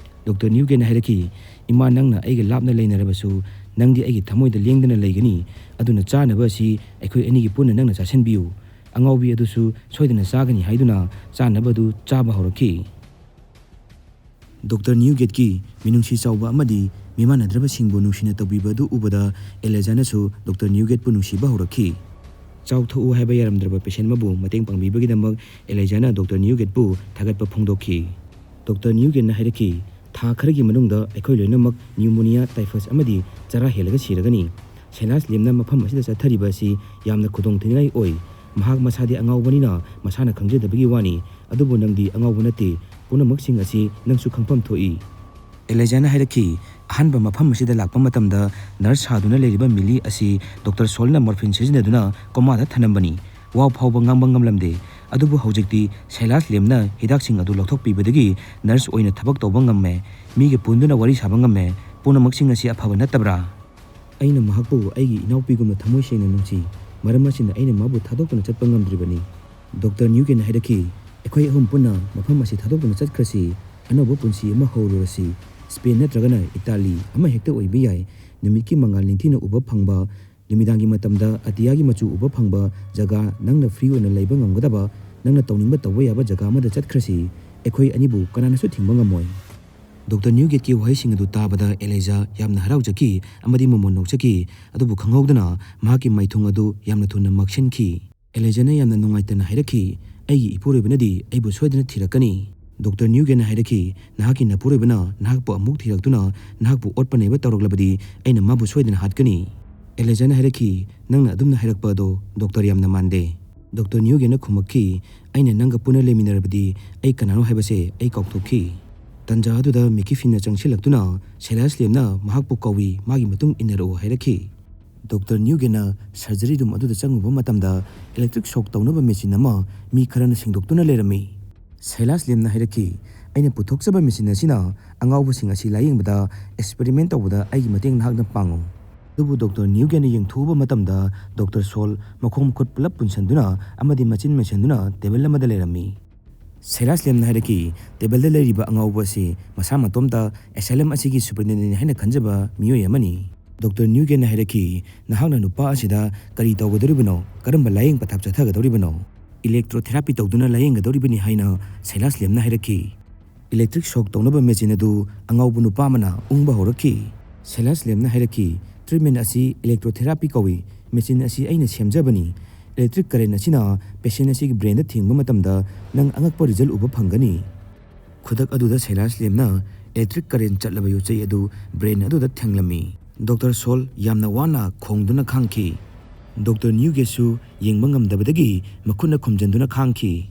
ꯗꯣꯛꯇꯔ ꯅ꯭ꯌꯨꯒꯦꯠꯅ ꯍꯥꯏꯔꯛꯈꯤ, "ꯏꯃꯥ, ꯅꯪꯅ ꯑꯩꯒ ꯂꯥꯞꯅ ꯂꯩꯅꯔꯕꯁꯨ ꯅꯪꯗꯤ ꯑꯩꯒꯤ ꯊꯃꯣꯏꯗ ꯂꯦꯡꯗꯅ ꯂꯩꯒꯅꯤ꯫ ꯑꯗꯨꯅ ꯆꯥꯅꯕ ꯑꯁꯤ ꯑꯩꯈꯣꯏ ꯑꯅꯤꯒꯤ ꯄꯨꯟꯅ ꯅꯪꯅ ꯆꯥꯁꯤꯟꯕꯤꯌꯨ꯫" ꯑꯉꯥꯎꯕꯤ ꯑꯗꯨꯁꯨ ꯁꯣꯏꯗꯅ ꯆꯥꯒꯅꯤ ꯍꯥꯏꯗꯨꯅ ꯆꯥꯅꯕ ꯑꯗꯨ ꯆꯥꯕ ꯍꯧꯔꯛꯈꯤ꯫ ꯗꯣꯛꯇꯔ ꯅ꯭ꯌꯨꯒꯦꯠꯀꯤ ꯃꯤꯅꯨꯡꯁꯤ ꯆꯥꯎꯕ ꯑꯃꯗꯤ ꯃꯤꯃꯥꯟꯅꯗ꯭ꯔꯕꯁꯤꯡꯕꯨ ꯅꯨꯡꯁꯤꯅ ꯇꯧꯕꯤꯕ ꯑꯗꯨ ꯎꯕꯗ ꯑꯦꯂꯦꯖꯥꯅꯁꯨ ꯗꯣꯛꯇꯔ ꯅ꯭ꯌꯨꯒꯦꯠꯄꯨ ꯅꯨꯡꯁꯤꯕ ꯍꯧꯔꯛꯈꯤ꯫ ꯆꯥꯎꯊꯣꯛꯎ ꯍꯥꯏꯕ ꯌꯥꯔꯝꯗ꯭ꯔꯕ ꯄꯦꯁꯦꯟ ꯑꯃꯕꯨ ꯃꯇꯦꯡ ꯄꯥꯡꯕꯤꯕꯒꯤꯗꯃꯛ ꯑꯦꯂꯦꯖꯥꯅ ꯗꯣꯛꯇꯔ ꯅ꯭ꯌꯨꯒꯦꯠꯄꯨ ꯊꯥꯒꯠꯄ ꯐꯣꯡꯗꯣꯛꯈꯤ꯫ ꯗꯣꯛꯇꯔ ꯅ꯭ꯌꯨꯒꯦꯠꯅ ꯍꯥꯏꯔꯛꯈꯤ, "ꯊꯥ ꯈꯔꯒꯤ ꯃꯅꯨꯡꯗ ꯑꯩꯈꯣꯏ ꯂꯣꯏꯅꯃꯛ ꯅ꯭ꯌꯨꯃꯣꯅꯤꯌꯥ, ꯇꯥꯏꯐꯁ ꯑꯃꯗꯤ ꯆꯔꯥ ꯍꯦꯜꯂꯒ ꯁꯤꯔꯒꯅꯤ꯫ ꯁꯦꯂꯥꯁ ꯂꯦꯝꯅ ꯃꯐꯝ ꯑꯁꯤꯗ ꯆꯠꯊꯔꯤꯕ ꯑꯁꯤ ꯌꯥꯝꯅ ꯈꯨꯗꯣꯡꯊꯤꯅꯤꯡꯉꯥꯏ ꯑꯣꯏ꯫ ꯃꯍꯥꯛ ꯃꯁꯥꯗꯤ ꯑꯉꯥꯎꯕꯅꯤꯅ ꯃꯁꯥꯅ ꯈꯪꯖꯗꯕꯒꯤ ꯋꯥꯅꯤ, ꯑꯗꯨꯕꯨ ꯅꯪꯗꯤ ꯑꯉꯥꯎꯕ ꯅꯠꯇꯦ꯫ ꯄꯨꯝꯅꯃꯛꯁꯤꯡ ꯑꯁꯤ ꯅꯪꯁꯨ ꯈꯪꯐꯝ ꯊꯣꯛꯏ꯫" ꯑꯦꯂꯦꯖꯥꯅ ꯍꯥꯏꯔꯛꯈꯤ, "ꯑꯍꯥꯟꯕ ꯃꯐꯝ ꯑꯁꯤꯗ ꯂꯥꯛꯄ ꯃꯇꯝꯗ ꯅꯔꯁ ꯁꯥꯗꯨꯅ ꯂꯩꯔꯤꯕ ꯃꯤꯂꯤ ꯑꯁꯤ ꯗꯣꯛꯇꯔ ꯁꯣꯜꯅ ꯃꯣꯔꯐꯤꯟ ꯁꯤꯖꯤꯟꯅꯗꯨꯅ ꯀꯣꯃꯥꯗ ꯊꯅꯝꯕꯅꯤ꯫ ꯋꯥ ꯐꯥꯎꯕ ꯉꯥꯡꯕ ꯉꯝꯂꯝꯗꯦ꯫ ꯑꯗꯨꯕꯨ ꯍꯧꯖꯤꯛꯇꯤ ꯁꯦꯂꯥꯁ ꯂꯦꯝꯅ ꯍꯤꯗꯥꯛꯁꯤꯡ ꯑꯗꯨ ꯂꯧꯊꯣꯛꯄꯤꯕꯗꯒꯤ ꯅꯔꯁ ꯑꯣꯏꯅ ꯊꯕꯛ ꯇꯧꯕ ꯉꯝꯃꯦ꯫ ꯃꯤꯒ ꯄꯨꯟꯗꯨꯅ ꯋꯥꯔꯤ ꯁꯥꯕ ꯉꯝꯃꯦ꯫ ꯄꯨꯝꯅꯃꯛꯁꯤꯡ ꯑꯁꯤ ꯑꯐꯕ ꯅꯠꯇꯕ꯭ꯔꯥ?" "ꯑꯩꯅ ꯃꯍꯥꯛꯄꯨ ꯑꯩꯒꯤ ꯏꯅꯥꯎꯄꯤꯒꯨꯝꯅ ꯊꯃꯣꯏ ꯁꯦꯡꯅ ꯅꯨꯡꯁꯤ꯫ ꯃꯔꯝ ꯑꯁꯤꯅ ꯑꯩꯅ ꯃꯥꯕꯨ ꯊꯥꯗꯣꯛꯇꯨꯅ ꯆꯠꯄ ꯉꯝꯗ꯭ꯔꯤꯕꯅꯤ꯫" ꯗꯣꯛꯇꯔ ꯅ꯭ꯌꯨꯒꯦꯠꯅ ꯍꯥꯏꯔꯛꯈꯤ, "ꯑꯩꯈꯣꯏ ꯑꯍꯨꯝ ꯄꯨꯟꯅ ꯃꯐꯝ ꯑꯁꯤ ꯊꯥꯗꯣꯛꯇꯨꯅ ꯆꯠꯈ꯭ꯔꯁꯤ꯫ ꯑꯅꯧꯕ ꯄꯨꯟꯁꯤ ꯑꯃ ꯍꯧꯔꯨꯔꯁꯤ꯫ ꯁ꯭ꯄꯦꯟ ꯅꯠꯇ꯭ꯔꯒꯅ ꯏꯇꯥꯂꯤ ꯑꯃ ꯍꯦꯛꯇ ꯑꯣꯏꯕ ꯌꯥꯏ꯫ ꯅꯨꯃꯤꯠꯀꯤ ꯃꯉꯥꯜ ꯅꯤꯡꯊꯤꯅ ꯎꯕ ꯐꯪꯕ, ꯅꯨꯃꯤꯗꯥꯡꯒꯤ ꯃꯇꯝꯗ ꯑꯇꯤꯌꯥꯒꯤ ꯃꯆꯨ ꯎꯕ ꯐꯪꯕ ꯖꯒꯥ, ꯅꯪꯅ ꯐ꯭ꯔꯤ ꯑꯣꯏꯅ ꯂꯩꯕ ꯉꯝꯒꯗꯕ, ꯅꯪꯅ ꯇꯧꯅꯤꯡꯕ ꯇꯧꯕ ꯌꯥꯕ ꯖꯒꯥ ꯑꯃꯗ ꯆꯠꯈ꯭ꯔꯁꯤ꯫ ꯑꯩꯈꯣꯏ ꯑꯅꯤꯕꯨ ꯀꯅꯥꯅꯁꯨ ꯊꯤꯡꯕ ꯉꯝꯃꯣꯏ꯫" ꯗꯣꯛꯇꯔ ꯅ꯭ꯌꯨꯒꯦꯠꯀꯤ ꯋꯥꯍꯩꯁꯤꯡ ꯑꯗꯨ ꯇꯥꯕꯗ ꯑꯦꯂꯦꯖꯥ ꯌꯥꯝꯅ ꯍꯔꯥꯎꯖꯈꯤ ꯑꯃꯗꯤ ꯃꯃꯣꯟ ꯅꯣꯛꯆꯈꯤ꯫ ꯑꯗꯨꯕꯨ ꯈꯪꯍꯧꯗꯅ ꯃꯍꯥꯛꯀꯤ ꯃꯥꯏꯊꯣꯡ ꯑꯗꯨ ꯌꯥꯝꯅ ꯊꯨꯅ ꯃꯛꯁꯤꯟꯈꯤ꯫ ꯑꯦꯂꯦꯖꯥꯅ ꯌꯥꯝꯅ ꯅꯨꯡꯉꯥꯏꯇꯅ ꯍꯥꯏꯔꯛꯈꯤ, "ꯑꯩꯒꯤ ꯏꯄꯨꯔꯣꯏꯕꯅꯗꯤ ꯑꯩꯕꯨ ꯁꯣꯏꯗꯅ ꯊꯤꯔꯛꯀꯅꯤ꯫" ꯗꯣꯛꯇꯔ ꯅ꯭ꯌꯨꯒꯦꯠꯅ ꯍꯥꯏꯔꯛꯈꯤ, "ꯅꯍꯥꯛꯀꯤ ꯅꯄꯨꯔꯣꯏꯕꯅ ꯅꯍꯥꯛꯄꯨ ꯑꯃꯨꯛ ꯊꯤꯔꯛꯇꯨꯅ ꯅꯍꯥꯛꯄꯨ ꯑꯣꯠꯄ ꯅꯩꯕ ꯇꯧꯔꯛꯂꯕꯗꯤ ꯑꯩꯅ ꯃꯥꯕꯨ ꯁꯣꯏꯗꯅ ꯍꯥꯠꯀꯅꯤ꯫" ꯑꯦꯂꯦꯖꯥꯅ ꯍꯥꯏꯔꯛꯈꯤ, "ꯅꯪꯅ ꯑꯗꯨꯝꯅ ꯍꯥꯏꯔꯛꯄ ꯑꯗꯣ ꯗꯣꯛꯇꯔ ꯌꯥꯝꯅ ꯃꯥꯟꯗꯦ꯫" ꯗꯣꯛꯇꯔ ꯅ꯭ꯌꯨꯒꯦꯠꯅ ꯈꯨꯝꯃꯛꯈꯤ, "ꯑꯩꯅ ꯅꯪꯒ ꯄꯨꯟꯅ ꯂꯩꯃꯤꯟꯅꯔꯕꯗꯤ ꯑꯩ ꯀꯅꯥꯅꯣ ꯍꯥꯏꯕꯁꯦ ꯑꯩ ꯀꯥꯎꯊꯣꯛꯈꯤ꯫" ꯇꯟꯖꯥ ꯑꯗꯨꯗ ꯃꯤꯀꯤ ꯐꯤꯟꯅ ꯆꯪꯁꯤꯜꯂꯛꯇꯨꯅ ꯁꯦꯂꯥꯁ ꯂꯦꯝꯅ ꯃꯍꯥꯛꯄꯨ ꯀꯧꯏ, ꯃꯥꯒꯤ ꯃꯇꯨꯡ ꯏꯟꯅꯔꯛꯎ ꯍꯥꯏꯔꯛꯈꯤ꯫ ꯗꯣꯛꯇꯔ ꯅ꯭ꯌꯨꯒꯦꯟꯅ ꯁꯔꯖꯔꯤ ꯔꯨꯝ ꯑꯗꯨꯗ ꯆꯪꯉꯨꯕ ꯃꯇꯝꯗ ꯏꯂꯦꯛꯇ꯭ꯔꯤꯛ ꯁꯣꯛ ꯇꯧꯅꯕ ꯃꯦꯆꯤꯟ ꯑꯃ ꯃꯤ ꯈꯔꯅ ꯁꯦꯡꯗꯣꯛꯇꯨꯅ ꯂꯩꯔꯝꯃꯤ꯫ ꯁꯩꯂꯥꯁ ꯂꯦꯝꯅ ꯍꯥꯏꯔꯛꯈꯤ, "ꯑꯩꯅ ꯄꯨꯊꯣꯛꯆꯕ ꯃꯦꯆꯤꯟ ꯑꯁꯤꯅ ꯑꯉꯥꯎꯕꯁꯤꯡ ꯑꯁꯤ ꯂꯥꯌꯦꯡꯕꯗ, ꯑꯦꯛꯁꯄꯦꯔꯤꯃꯦꯟ ꯇꯧꯕꯗ ꯑꯩꯒꯤ ꯃꯇꯦꯡ ꯅꯍꯥꯛꯅ ꯄꯥꯡꯉꯨ"꯫ ꯑꯗꯨꯕꯨ ꯗꯣꯛꯇꯔ ꯅ꯭ꯌꯨꯒꯦꯟꯅ ꯌꯦꯡꯊꯣꯛꯎꯕ ꯃꯇꯝꯗ ꯗꯣꯛꯇꯔ ꯁꯣꯜ ꯃꯈꯣꯡ ꯃꯈꯨꯠ ꯄꯨꯂꯞ ꯄꯨꯟꯁꯤꯟꯗꯨꯅ ꯑꯃꯗꯤ ꯃꯆꯤꯟ ꯃꯦꯟꯁꯤꯟꯗꯨꯅ ꯇꯦꯕꯜ ꯑꯃꯗ ꯂꯩꯔꯝꯃꯤ꯫ ꯁꯩꯂꯥꯁ ꯂꯦꯝꯅ ꯍꯥꯏꯔꯛꯈꯤ, "ꯇꯦꯕꯜꯗ ꯂꯩꯔꯤꯕ ꯑꯉꯥꯎꯕ ꯑꯁꯤ ꯃꯁꯥ ꯃꯇꯣꯝꯇ ꯑꯦꯁꯥꯏꯂꯝ ꯑꯁꯤꯒꯤ ꯁꯨꯄꯔꯤꯟꯇꯦꯟꯗꯦꯟꯠ ꯍꯥꯏꯅ ꯈꯟꯖꯕ ꯃꯤꯑꯣꯏ ꯑꯃꯅꯤ"꯫ ꯗꯣꯛꯇꯔ ꯅ꯭ꯌꯨꯒꯦꯟꯅ ꯍꯥꯏꯔꯛꯈꯤ, "ꯅꯍꯥꯛꯅ ꯅꯨꯄꯥ ꯑꯁꯤꯗ ꯀꯔꯤ ꯇꯧꯒꯗꯧꯔꯤꯕꯅꯣ? ꯀꯔꯝꯕ ꯂꯥꯌꯦꯡ ꯄꯊꯥꯞ ꯆꯠꯊꯒꯗꯧꯔꯤꯕꯅꯣ?" "ꯏꯂꯦꯛꯇ꯭ꯔꯣꯊꯦꯔꯥꯄꯤ ꯇꯧꯗꯨꯅ ꯂꯥꯌꯦꯡꯒꯗꯧꯔꯤꯕꯅꯤ" ꯍꯥꯏꯅ ꯁꯩꯂꯥꯁ ꯂꯦꯝꯅ ꯍꯥꯏꯔꯛꯈꯤ꯫ "ꯏꯂꯦꯛꯇ꯭ꯔꯤꯛ ꯁꯣꯛ ꯇꯧꯅꯕ ꯃꯦꯆꯤꯟ ꯑꯗꯨ ꯑꯉꯥꯎꯕ ꯅꯨꯄꯥ ꯑꯃꯅ ꯎꯪꯕ ꯍꯧꯔꯛꯈꯤ꯫ ꯁꯩꯂꯥꯁ ꯂꯦꯝꯅ ꯍꯥꯏꯔꯛꯈꯤ, "ꯇ꯭ꯔꯤꯠꯃꯦꯟ ꯑꯁꯤ ꯏꯂꯦꯛꯇ꯭ꯔꯣꯊꯦꯔꯥꯄꯤ ꯀꯧꯏ꯫ ꯃꯦꯆꯤꯟ ꯑꯁꯤ ꯑꯩꯅ ꯁꯦꯝꯖꯕꯅꯤ꯫ ꯏꯂꯦꯛꯇ꯭ꯔꯤꯛ ꯀꯔꯦꯟ ꯑꯁꯤꯅ ꯄꯦꯁꯦꯟ ꯑꯁꯤꯒꯤ ꯕ꯭ꯔꯦꯟꯗ ꯊꯦꯡꯕ ꯃꯇꯝꯗ ꯅꯪ ꯑꯉꯛꯄ ꯔꯤꯖꯜ ꯎꯕ ꯐꯪꯒꯅꯤ"꯫ ꯈꯨꯗꯛ ꯑꯗꯨꯗ ꯁꯩꯂꯥꯁ ꯂꯦꯝꯅ ꯏꯂꯦꯛꯇ꯭ꯔꯤꯛ ꯀꯔꯦꯟ ꯆꯠꯂꯕ ꯌꯣꯠꯆꯩ ꯑꯗꯨ ꯕ꯭ꯔꯦꯟ ꯑꯗꯨꯗ ꯊꯦꯡꯂꯝꯃꯤ꯫ ꯗꯣꯛꯇꯔ ꯁꯣꯜ ꯌꯥꯝꯅ ꯋꯥꯅ ꯈꯣꯡꯗꯨꯅ ꯈꯥꯡꯈꯤ꯫ ꯗꯣꯛꯇꯔ ꯅ꯭ꯌꯨꯒꯦꯠꯁꯨ ꯌꯦꯡꯕ ꯉꯝꯗꯕꯗꯒꯤ ꯃꯈꯨꯠꯅ ꯈꯨꯝꯖꯤꯟꯗꯨꯅ ꯈꯥꯡꯈꯤ꯫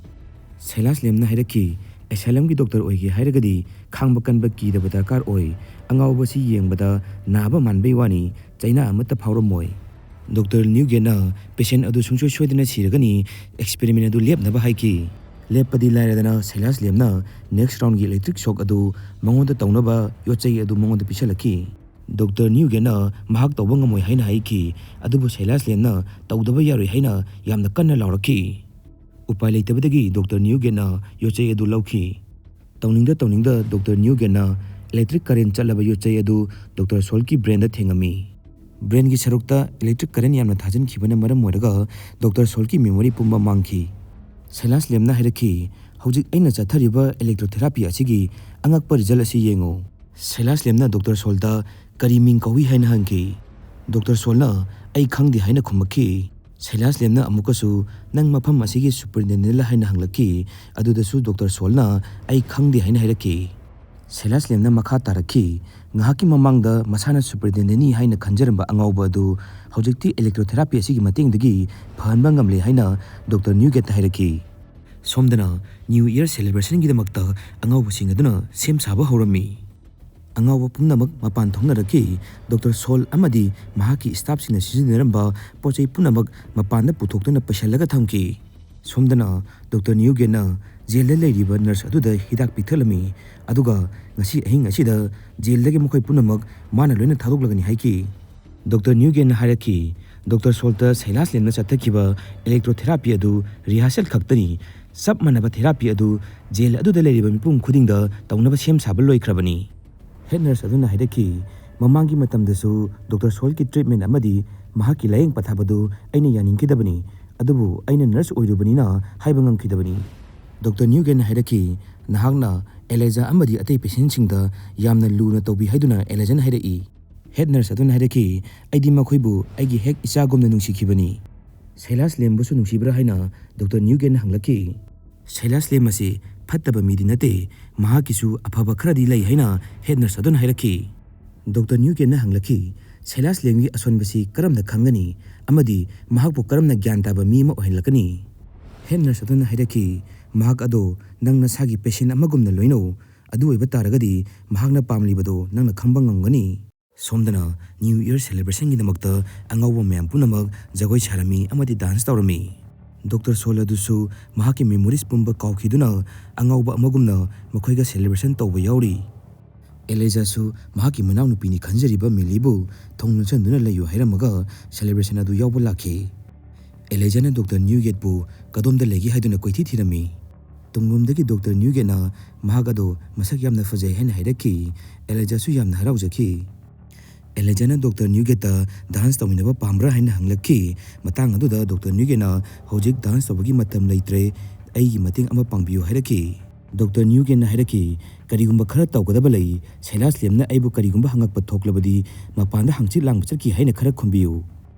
ꯁꯩꯂꯥꯁ ꯂꯦꯝꯅ ꯍꯥꯏꯔꯛꯈꯤ, "ꯑꯦꯁꯥꯏꯂꯝꯒꯤ ꯗꯣꯛꯇꯔ ꯑꯣꯏꯒꯦ ꯍꯥꯏꯔꯒꯗꯤ ꯈꯥꯡꯕ ꯀꯟꯕ ꯀꯤꯗꯕ ꯗꯔꯀꯥꯔ ꯑꯣꯏ꯫ ꯑꯉꯥꯎꯕꯁꯤ ꯌꯦꯡꯕꯗ ꯅꯥꯕ ꯃꯥꯟꯕꯩ ꯋꯥꯅꯤ, ꯆꯩꯅꯥ ꯑꯃꯠꯇ ꯐꯥꯎꯔꯝꯃꯣꯏ"꯫ ꯗꯣꯛꯇꯔ ꯅ꯭ꯌꯨꯒꯦꯠꯅ ꯄꯦꯁꯦꯟ ꯑꯗꯨ ꯁꯨꯡꯁꯣꯏ ꯁꯣꯏꯗꯅ ꯁꯤꯔꯒꯅꯤ, ꯑꯦꯛꯁꯄꯦꯔꯤꯃꯦꯟ ꯑꯗꯨ ꯂꯦꯞꯅꯕ ꯍꯥꯏꯈꯤ꯫ ꯂꯦꯞꯄꯗꯤ ꯂꯥꯏꯔꯗꯅ ꯁꯩꯂꯥꯁ ꯂꯦꯝꯅ ꯅꯦꯛꯁ ꯔꯥꯎꯟꯒꯤ ꯏꯂꯦꯛꯇ꯭ꯔꯤꯛ ꯁꯣꯛ ꯑꯗꯨ ꯃꯉꯣꯟꯗ ꯇꯧꯅꯕ ꯌꯣꯠꯆꯩ ꯑꯗꯨ ꯃꯉꯣꯟꯗ ꯄꯤꯁꯜꯂꯛꯈꯤ꯫ ꯗꯣꯛꯇꯔ ꯅ꯭ꯌꯨꯒꯦꯠꯅ ꯃꯍꯥꯛ ꯇꯧꯕ ꯉꯝꯃꯣꯏ ꯍꯥꯏꯅ ꯍꯥꯏꯈꯤ, ꯑꯗꯨꯕꯨ ꯁꯩꯂꯥꯁ ꯂꯦꯝꯅ ꯇꯧꯗꯕ ꯌꯥꯔꯣꯏ ꯍꯥꯏꯅ ꯌꯥꯝꯅ ꯀꯟꯅ ꯂꯥꯎꯔꯛꯈꯤ꯫ ꯎꯄꯥꯏ ꯂꯩꯇꯕꯗꯒꯤ ꯗꯣꯛꯇꯔ ꯅ꯭ꯌꯨꯒꯦꯠꯅ ꯌꯣꯠꯆꯩ ꯑꯗꯨ ꯂꯧꯈꯤ꯫ ꯇꯧꯅꯤꯡꯗ ꯇꯧꯅꯤꯡꯗ ꯗꯣꯛꯇꯔ ꯅ꯭ꯌꯨꯒꯦꯠꯅ ꯏꯂꯦꯛꯇ꯭ꯔꯤꯛ ꯀꯔꯦꯟ ꯆꯠꯂꯕ ꯌꯣꯠꯆꯩ ꯑꯗꯨ ꯗꯣꯛꯇꯔ ꯁꯣꯜꯒꯤ ꯕ꯭ꯔꯦꯟꯗ ꯊꯦꯡꯉꯝꯃꯤ꯫ ꯕ꯭ꯔꯦꯟꯒꯤ ꯁꯔꯨꯛꯇ ꯏꯂꯦꯛꯇ꯭ꯔꯤꯛ ꯀꯔꯦꯟ ꯌꯥꯝꯅ ꯊꯥꯖꯤꯟꯈꯤꯕꯅ ꯃꯔꯝ ꯑꯣꯏꯔꯒ ꯗꯣꯛꯇꯔ ꯁꯣꯜꯒꯤ ꯃꯦꯃꯣꯔꯤ ꯄꯨꯝꯕ ꯃꯥꯡꯈꯤ꯫ ꯁꯩꯂꯥꯁ ꯂꯦꯝꯅ ꯍꯥꯏꯔꯛꯈꯤ, "ꯍꯧꯖꯤꯛ ꯑꯩꯅ ꯆꯠꯊꯔꯤꯕ ꯏꯂꯦꯛꯇ꯭ꯔꯣꯊꯦꯔꯥꯄꯤ ꯑꯁꯤꯒꯤ ꯑꯉꯛꯄ ꯔꯤꯖꯜ ꯑꯁꯤ ꯌꯦꯡꯉꯨ"꯫ ꯁꯩꯂꯥꯁ ꯂꯦꯝꯅ ꯗꯣꯛꯇꯔ ꯁꯣꯜꯗ "ꯀꯔꯤ ꯃꯤꯡ ꯀꯧꯏ?" ꯍꯥꯏꯅ ꯍꯪꯈꯤ꯫ ꯗꯣꯛꯇꯔ ꯁꯣꯜꯅ "ꯑꯩ ꯈꯪꯗꯦ" ꯍꯥꯏꯅ ꯈꯨꯝꯃꯛꯈꯤ꯫ ꯁꯩꯂꯥꯁ ꯂꯦꯝꯅ ꯑꯃꯨꯛꯀꯁꯨ "ꯅꯪ ꯃꯐꯝ ꯑꯁꯤꯒꯤ ꯁꯨꯄꯔꯤꯟꯇꯦꯟꯗꯦꯟꯠꯂ?" ꯍꯥꯏꯅ ꯍꯪꯂꯛꯈꯤ꯫ ꯑꯗꯨꯗꯁꯨ ꯗꯣꯛꯇꯔ ꯁꯣꯜꯅ "ꯑꯩ ꯈꯪꯗꯦ" ꯍꯥꯏꯅ ꯍꯥꯏꯔꯛꯈꯤ꯫ ꯁꯩꯂꯥꯁ ꯂꯦꯝꯅ ꯃꯈꯥ ꯇꯥꯔꯛꯈꯤ, "ꯉꯥꯏꯍꯥꯛꯀꯤ ꯃꯃꯥꯡꯗ ꯃꯁꯥꯅ ꯁꯨꯄꯔꯤꯟꯇꯦꯟꯗꯦꯟꯠꯅꯤ ꯍꯥꯏꯅ ꯈꯟꯖꯔꯝꯕ ꯑꯉꯥꯎꯕ ꯑꯗꯨ ꯍꯧꯖꯤꯛꯇꯤ ꯏꯂꯦꯛꯇ꯭ꯔꯣꯊꯦꯔꯥꯄꯤ ꯑꯁꯤꯒꯤ ꯃꯇꯦꯡꯗꯒꯤ ꯐꯍꯟꯕ ꯉꯝꯂꯦ" ꯍꯥꯏꯅ ꯗꯣꯛꯇꯔ ꯅ꯭ꯌꯨꯒꯦꯠꯇ ꯍꯥꯏꯔꯛꯈꯤ꯫ ꯁꯣꯝꯗꯅ ꯅ꯭ꯌꯨ ꯏꯌꯔ ꯁꯦꯂꯦꯕ꯭ꯔꯦꯁꯟꯒꯤꯗꯃꯛꯇ ꯑꯉꯥꯎꯕꯁꯤꯡ ꯑꯗꯨꯅ ꯁꯦꯝ ꯁꯥꯕ ꯍꯧꯔꯝꯃꯤ꯫ ꯑꯉꯥꯎꯕ ꯄꯨꯝꯅꯃꯛ ꯃꯄꯥꯟ ꯊꯣꯛꯅꯔꯛꯈꯤ꯫ ꯗꯣꯛꯇꯔ ꯁꯣꯜ ꯑꯃꯗꯤ ꯃꯍꯥꯛꯀꯤ staffꯁꯤꯡꯅ ꯁꯤꯖꯤꯟꯅꯔꯝꯕ ꯄꯣꯠ ꯆꯩ ꯄꯨꯝꯅꯃꯛ ꯃꯄꯥꯟꯗ ꯄꯨꯊꯣꯛꯇꯨꯅ ꯄꯩꯁꯜꯂꯒ ꯊꯝꯈꯤ꯫ ꯁꯣꯝꯗꯅ ꯗꯣꯛꯇꯔ ꯅ꯭ꯌꯨꯒꯦꯟꯅ ꯖꯦꯜꯗ ꯂꯩꯔꯤꯕ ꯅꯔꯁ ꯑꯗꯨꯗ ꯍꯤꯗꯥꯛ ꯄꯤꯊꯛꯂꯝꯃꯤ, ꯑꯗꯨꯒ ꯉꯁꯤ ꯑꯍꯤꯡ ꯑꯁꯤꯗ ꯖꯦꯜꯗꯒꯤ ꯃꯈꯣꯏ ꯄꯨꯝꯅꯃꯛ ꯃꯥꯅ ꯂꯣꯏꯅ ꯊꯥꯗꯣꯛꯂꯒꯅꯤ ꯍꯥꯏꯈꯤ꯫ ꯗꯣꯛꯇꯔ ꯅ꯭ꯌꯨꯒꯦꯟꯅ ꯍꯥꯏꯔꯛꯈꯤ, ꯗꯣꯛꯇꯔ ꯁꯣꯜꯇ ꯁꯩꯂꯥꯁ ꯂꯦꯝꯅ ꯆꯠꯊꯈꯤꯕ electrotherapy ꯑꯗꯨ rehearsal ꯈꯛꯇꯅꯤ꯫ ꯆꯞ ꯃꯥꯟꯅꯕ therapy ꯑꯗꯨ ꯖꯦꯜ ꯑꯗꯨꯗ ꯂꯩꯔꯤꯕ ꯃꯤꯄꯨꯝ ꯈꯨꯗꯤꯡꯗ ꯇꯧꯅꯕ ꯁꯦꯝ ꯁꯥꯕ ꯂꯣꯏꯈ꯭ꯔꯕꯅꯤ꯫ ꯍꯦꯗ ꯅꯔꯁ ꯑꯗꯨꯅ ꯍꯥꯏꯔꯛꯈꯤ, ꯃꯃꯥꯡꯒꯤ ꯃꯇꯝꯗꯁꯨ ꯗꯣꯛꯇꯔ ꯁꯣꯜꯒꯤ treatment ꯑꯃꯗꯤ ꯃꯍꯥꯛꯀꯤ ꯂꯥꯌꯦꯡ ꯄꯊꯥꯕꯗꯨ ꯑꯩꯅ ꯌꯥꯅꯤꯡꯈꯤꯗꯕꯅꯤ, ꯑꯗꯨꯕꯨ ꯑꯩꯅ ꯅꯔꯁ ꯑꯣꯏꯔꯨꯕꯅꯤꯅ ꯍꯥꯏꯕ ꯉꯝꯈꯤꯗꯕꯅꯤ꯫ ꯗꯣꯛꯇꯔ ꯅ꯭ꯌꯨꯒꯦꯟꯅ ꯍꯥꯏꯔꯛꯈꯤ, ꯅꯍꯥꯛꯅ ꯑꯦꯂꯦꯖꯥ ꯑꯃꯗꯤ ꯑꯇꯩ patientꯁꯤꯡꯗ ꯌꯥꯝꯅ ꯂꯨꯅ ꯇꯧꯕꯤ ꯍꯥꯏꯗꯨꯅ ꯑꯦꯂꯦꯖꯥꯅ ꯍꯥꯏꯔꯛꯏ꯫ ꯍꯦꯗ ꯅꯔꯁ ꯑꯗꯨꯅ ꯍꯥꯏꯔꯛꯈꯤ, ꯑꯩꯗꯤ ꯃꯈꯣꯏꯕꯨ ꯑꯩꯒꯤ ꯍꯦꯛ ꯏꯆꯥꯒꯨꯝꯅ ꯅꯨꯡꯁꯤꯈꯤꯕꯅꯤ꯫ ꯁꯩꯂꯥꯁ ꯂꯦꯝꯕꯨꯁꯨ ꯅꯨꯡꯁꯤꯕ꯭ꯔꯥ ꯍꯥꯏꯅ ꯗꯣꯛꯇꯔ ꯅ꯭ꯌꯨꯒꯦꯟꯅ ꯍꯪꯂꯛꯈꯤ꯫ ꯁꯩꯂꯥꯁ ꯂꯦꯝ ꯑꯁꯤ ꯐꯠꯇꯕ ꯃꯤꯗꯤ ꯅꯠꯇꯦ, ꯃꯍꯥꯛꯀꯤꯁꯨ ꯑꯐꯕ ꯈꯔꯗꯤ ꯂꯩ ꯍꯥꯏꯅ ꯍꯦꯗ ꯅꯔꯁ ꯑꯗꯨꯅ ꯍꯥꯏꯔꯛꯈꯤ꯫ ꯗꯣꯛꯇꯔ ꯅ꯭ꯌꯨꯒꯦꯟꯅ ꯍꯪꯂꯛꯈꯤ, ꯁꯩꯂꯥꯁ ꯂꯦꯝꯒꯤ ꯑꯁꯣꯟꯕꯁꯤ ꯀꯔꯝꯅ ꯈꯪꯒꯅꯤ ꯑꯃꯗꯤ ꯃꯍꯥꯛꯄꯨ ꯀꯔꯝꯅ ꯒ꯭ꯌꯥꯟ ꯇꯥꯕ ꯃꯤ ꯑꯃ ꯑꯣꯏꯍꯜꯂꯛꯀꯅꯤ? ꯍꯦꯗ ꯅꯔꯁ ꯑꯗꯨꯅ ꯍꯥꯏꯔꯛꯈꯤ, ꯃꯍꯥꯛ ꯑꯗꯣ ꯅꯪ ꯅꯁꯥꯒꯤ patient ꯑꯃꯒꯨꯝꯅ ꯂꯣꯏꯅꯧ, ꯑꯗꯨ ꯑꯣꯏꯕ ꯇꯥꯔꯒꯗꯤ ꯃꯍꯥꯛꯅ ꯄꯥꯝꯂꯤꯕꯗꯣ ꯅꯪꯅ ꯈꯪꯕ ꯉꯝꯒꯅꯤ꯫ ꯁꯣꯝꯗꯅ New Year celebrationꯒꯤꯗꯃꯛꯇ ꯑꯉꯥꯎꯕ ꯃꯌꯥꯝ ꯄꯨꯝꯅꯃꯛ ꯖꯒꯣꯏ ꯁꯥꯔꯝꯃꯤ ꯑꯃꯗꯤ dance ꯇꯧꯔꯝꯃꯤ꯫ ꯗꯣꯛꯇꯔ ꯁꯣꯜ ꯑꯗꯨꯁꯨ ꯃꯍꯥꯛꯀꯤ memories ꯄꯨꯝꯕ ꯀꯥꯎꯈꯤꯗꯨꯅ ꯑꯉꯥꯎꯕ ꯑꯃꯒꯨꯝꯅ ꯃꯈꯣꯏꯒ celebration ꯇꯧꯕ ꯌꯥꯎꯔꯤ꯫ ꯑꯦꯂꯦꯖꯥꯁꯨ ꯃꯍꯥꯛꯀꯤ ꯃꯅꯥꯎꯅꯨꯄꯤꯅꯤ ꯈꯟꯖꯔꯤꯕ ꯃꯤꯂꯤꯕꯨ ꯊꯣꯡ ꯂꯣꯟꯁꯤꯟꯗꯨꯅ ꯂꯩꯌꯨ ꯍꯥꯏꯔꯝꯃꯒ celebration ꯑꯗꯨ ꯌꯥꯎꯕ ꯂꯥꯛꯈꯤ꯫ ꯑꯦꯂꯦꯖꯥꯅ ꯗꯣꯛꯇꯔ ꯅ꯭ꯌꯨꯒꯦꯠꯄꯨ ꯀꯗꯣꯝꯗ ꯂꯩꯒꯦ ꯍꯥꯏꯗꯨꯅ ꯀꯣꯏꯊꯤ ꯊꯤꯔꯝꯃꯤ꯫ ꯇꯨꯡꯂꯣꯝꯗꯒꯤ ꯗꯣꯛꯇꯔ ꯅ꯭ꯌꯨꯒꯦꯠꯅ ꯃꯍꯥꯛ ꯑꯗꯨ ꯃꯁꯛ ꯌꯥꯝꯅ ꯐꯖꯩ ꯍꯥꯏꯅ ꯍꯥꯏꯔꯛꯈꯤ꯫ ꯑꯦꯂꯦꯖꯥꯁꯨ ꯌꯥꯝꯅ ꯍꯔꯥꯎꯖꯈꯤ꯫ ꯑꯦꯂꯦꯖꯥꯅ ꯗꯣꯛꯇꯔ ꯅ꯭ꯌꯨꯒꯦꯠꯇ dance ꯇꯧꯃꯤꯟꯅꯕ ꯄꯥꯝꯕ꯭ꯔꯥ ꯍꯥꯏꯅ ꯍꯪꯂꯛꯈꯤ꯫ ꯃꯇꯥꯡ ꯑꯗꯨꯗ ꯗꯣꯛꯇꯔ ꯅ꯭ꯌꯨꯒꯦꯠꯅ ꯍꯧꯖꯤꯛ dance ꯇꯧꯕꯒꯤ ꯃꯇꯝ ꯂꯩꯇ꯭ꯔꯦ, ꯑꯩꯒꯤ ꯃꯇꯦꯡ ꯑꯃ ꯄꯥꯡꯕꯤꯌꯨ ꯍꯥꯏꯔꯛꯈꯤ꯫ ꯗꯣꯛꯇꯔ ꯅ꯭ꯌꯨꯒꯦꯠꯅ ꯍꯥꯏꯔꯛꯈꯤ, ꯀꯔꯤꯒꯨꯝꯕ ꯈꯔ ꯇꯧꯒꯗꯕ ꯂꯩ, ꯁꯩꯂꯥꯁ ꯂꯦꯝꯅ ꯑꯩꯕꯨ ꯀꯔꯤꯒꯨꯝꯕ ꯍꯪꯉꯛꯄ ꯊꯣꯛꯂꯕꯗꯤ ꯃꯄꯥꯟꯗ ꯍꯪꯆꯤꯠ ꯂꯥꯡꯕ ꯆꯠꯈꯤ ꯍꯥꯏꯅ ꯈꯔ ꯈꯨꯝꯕꯤꯌꯨ꯫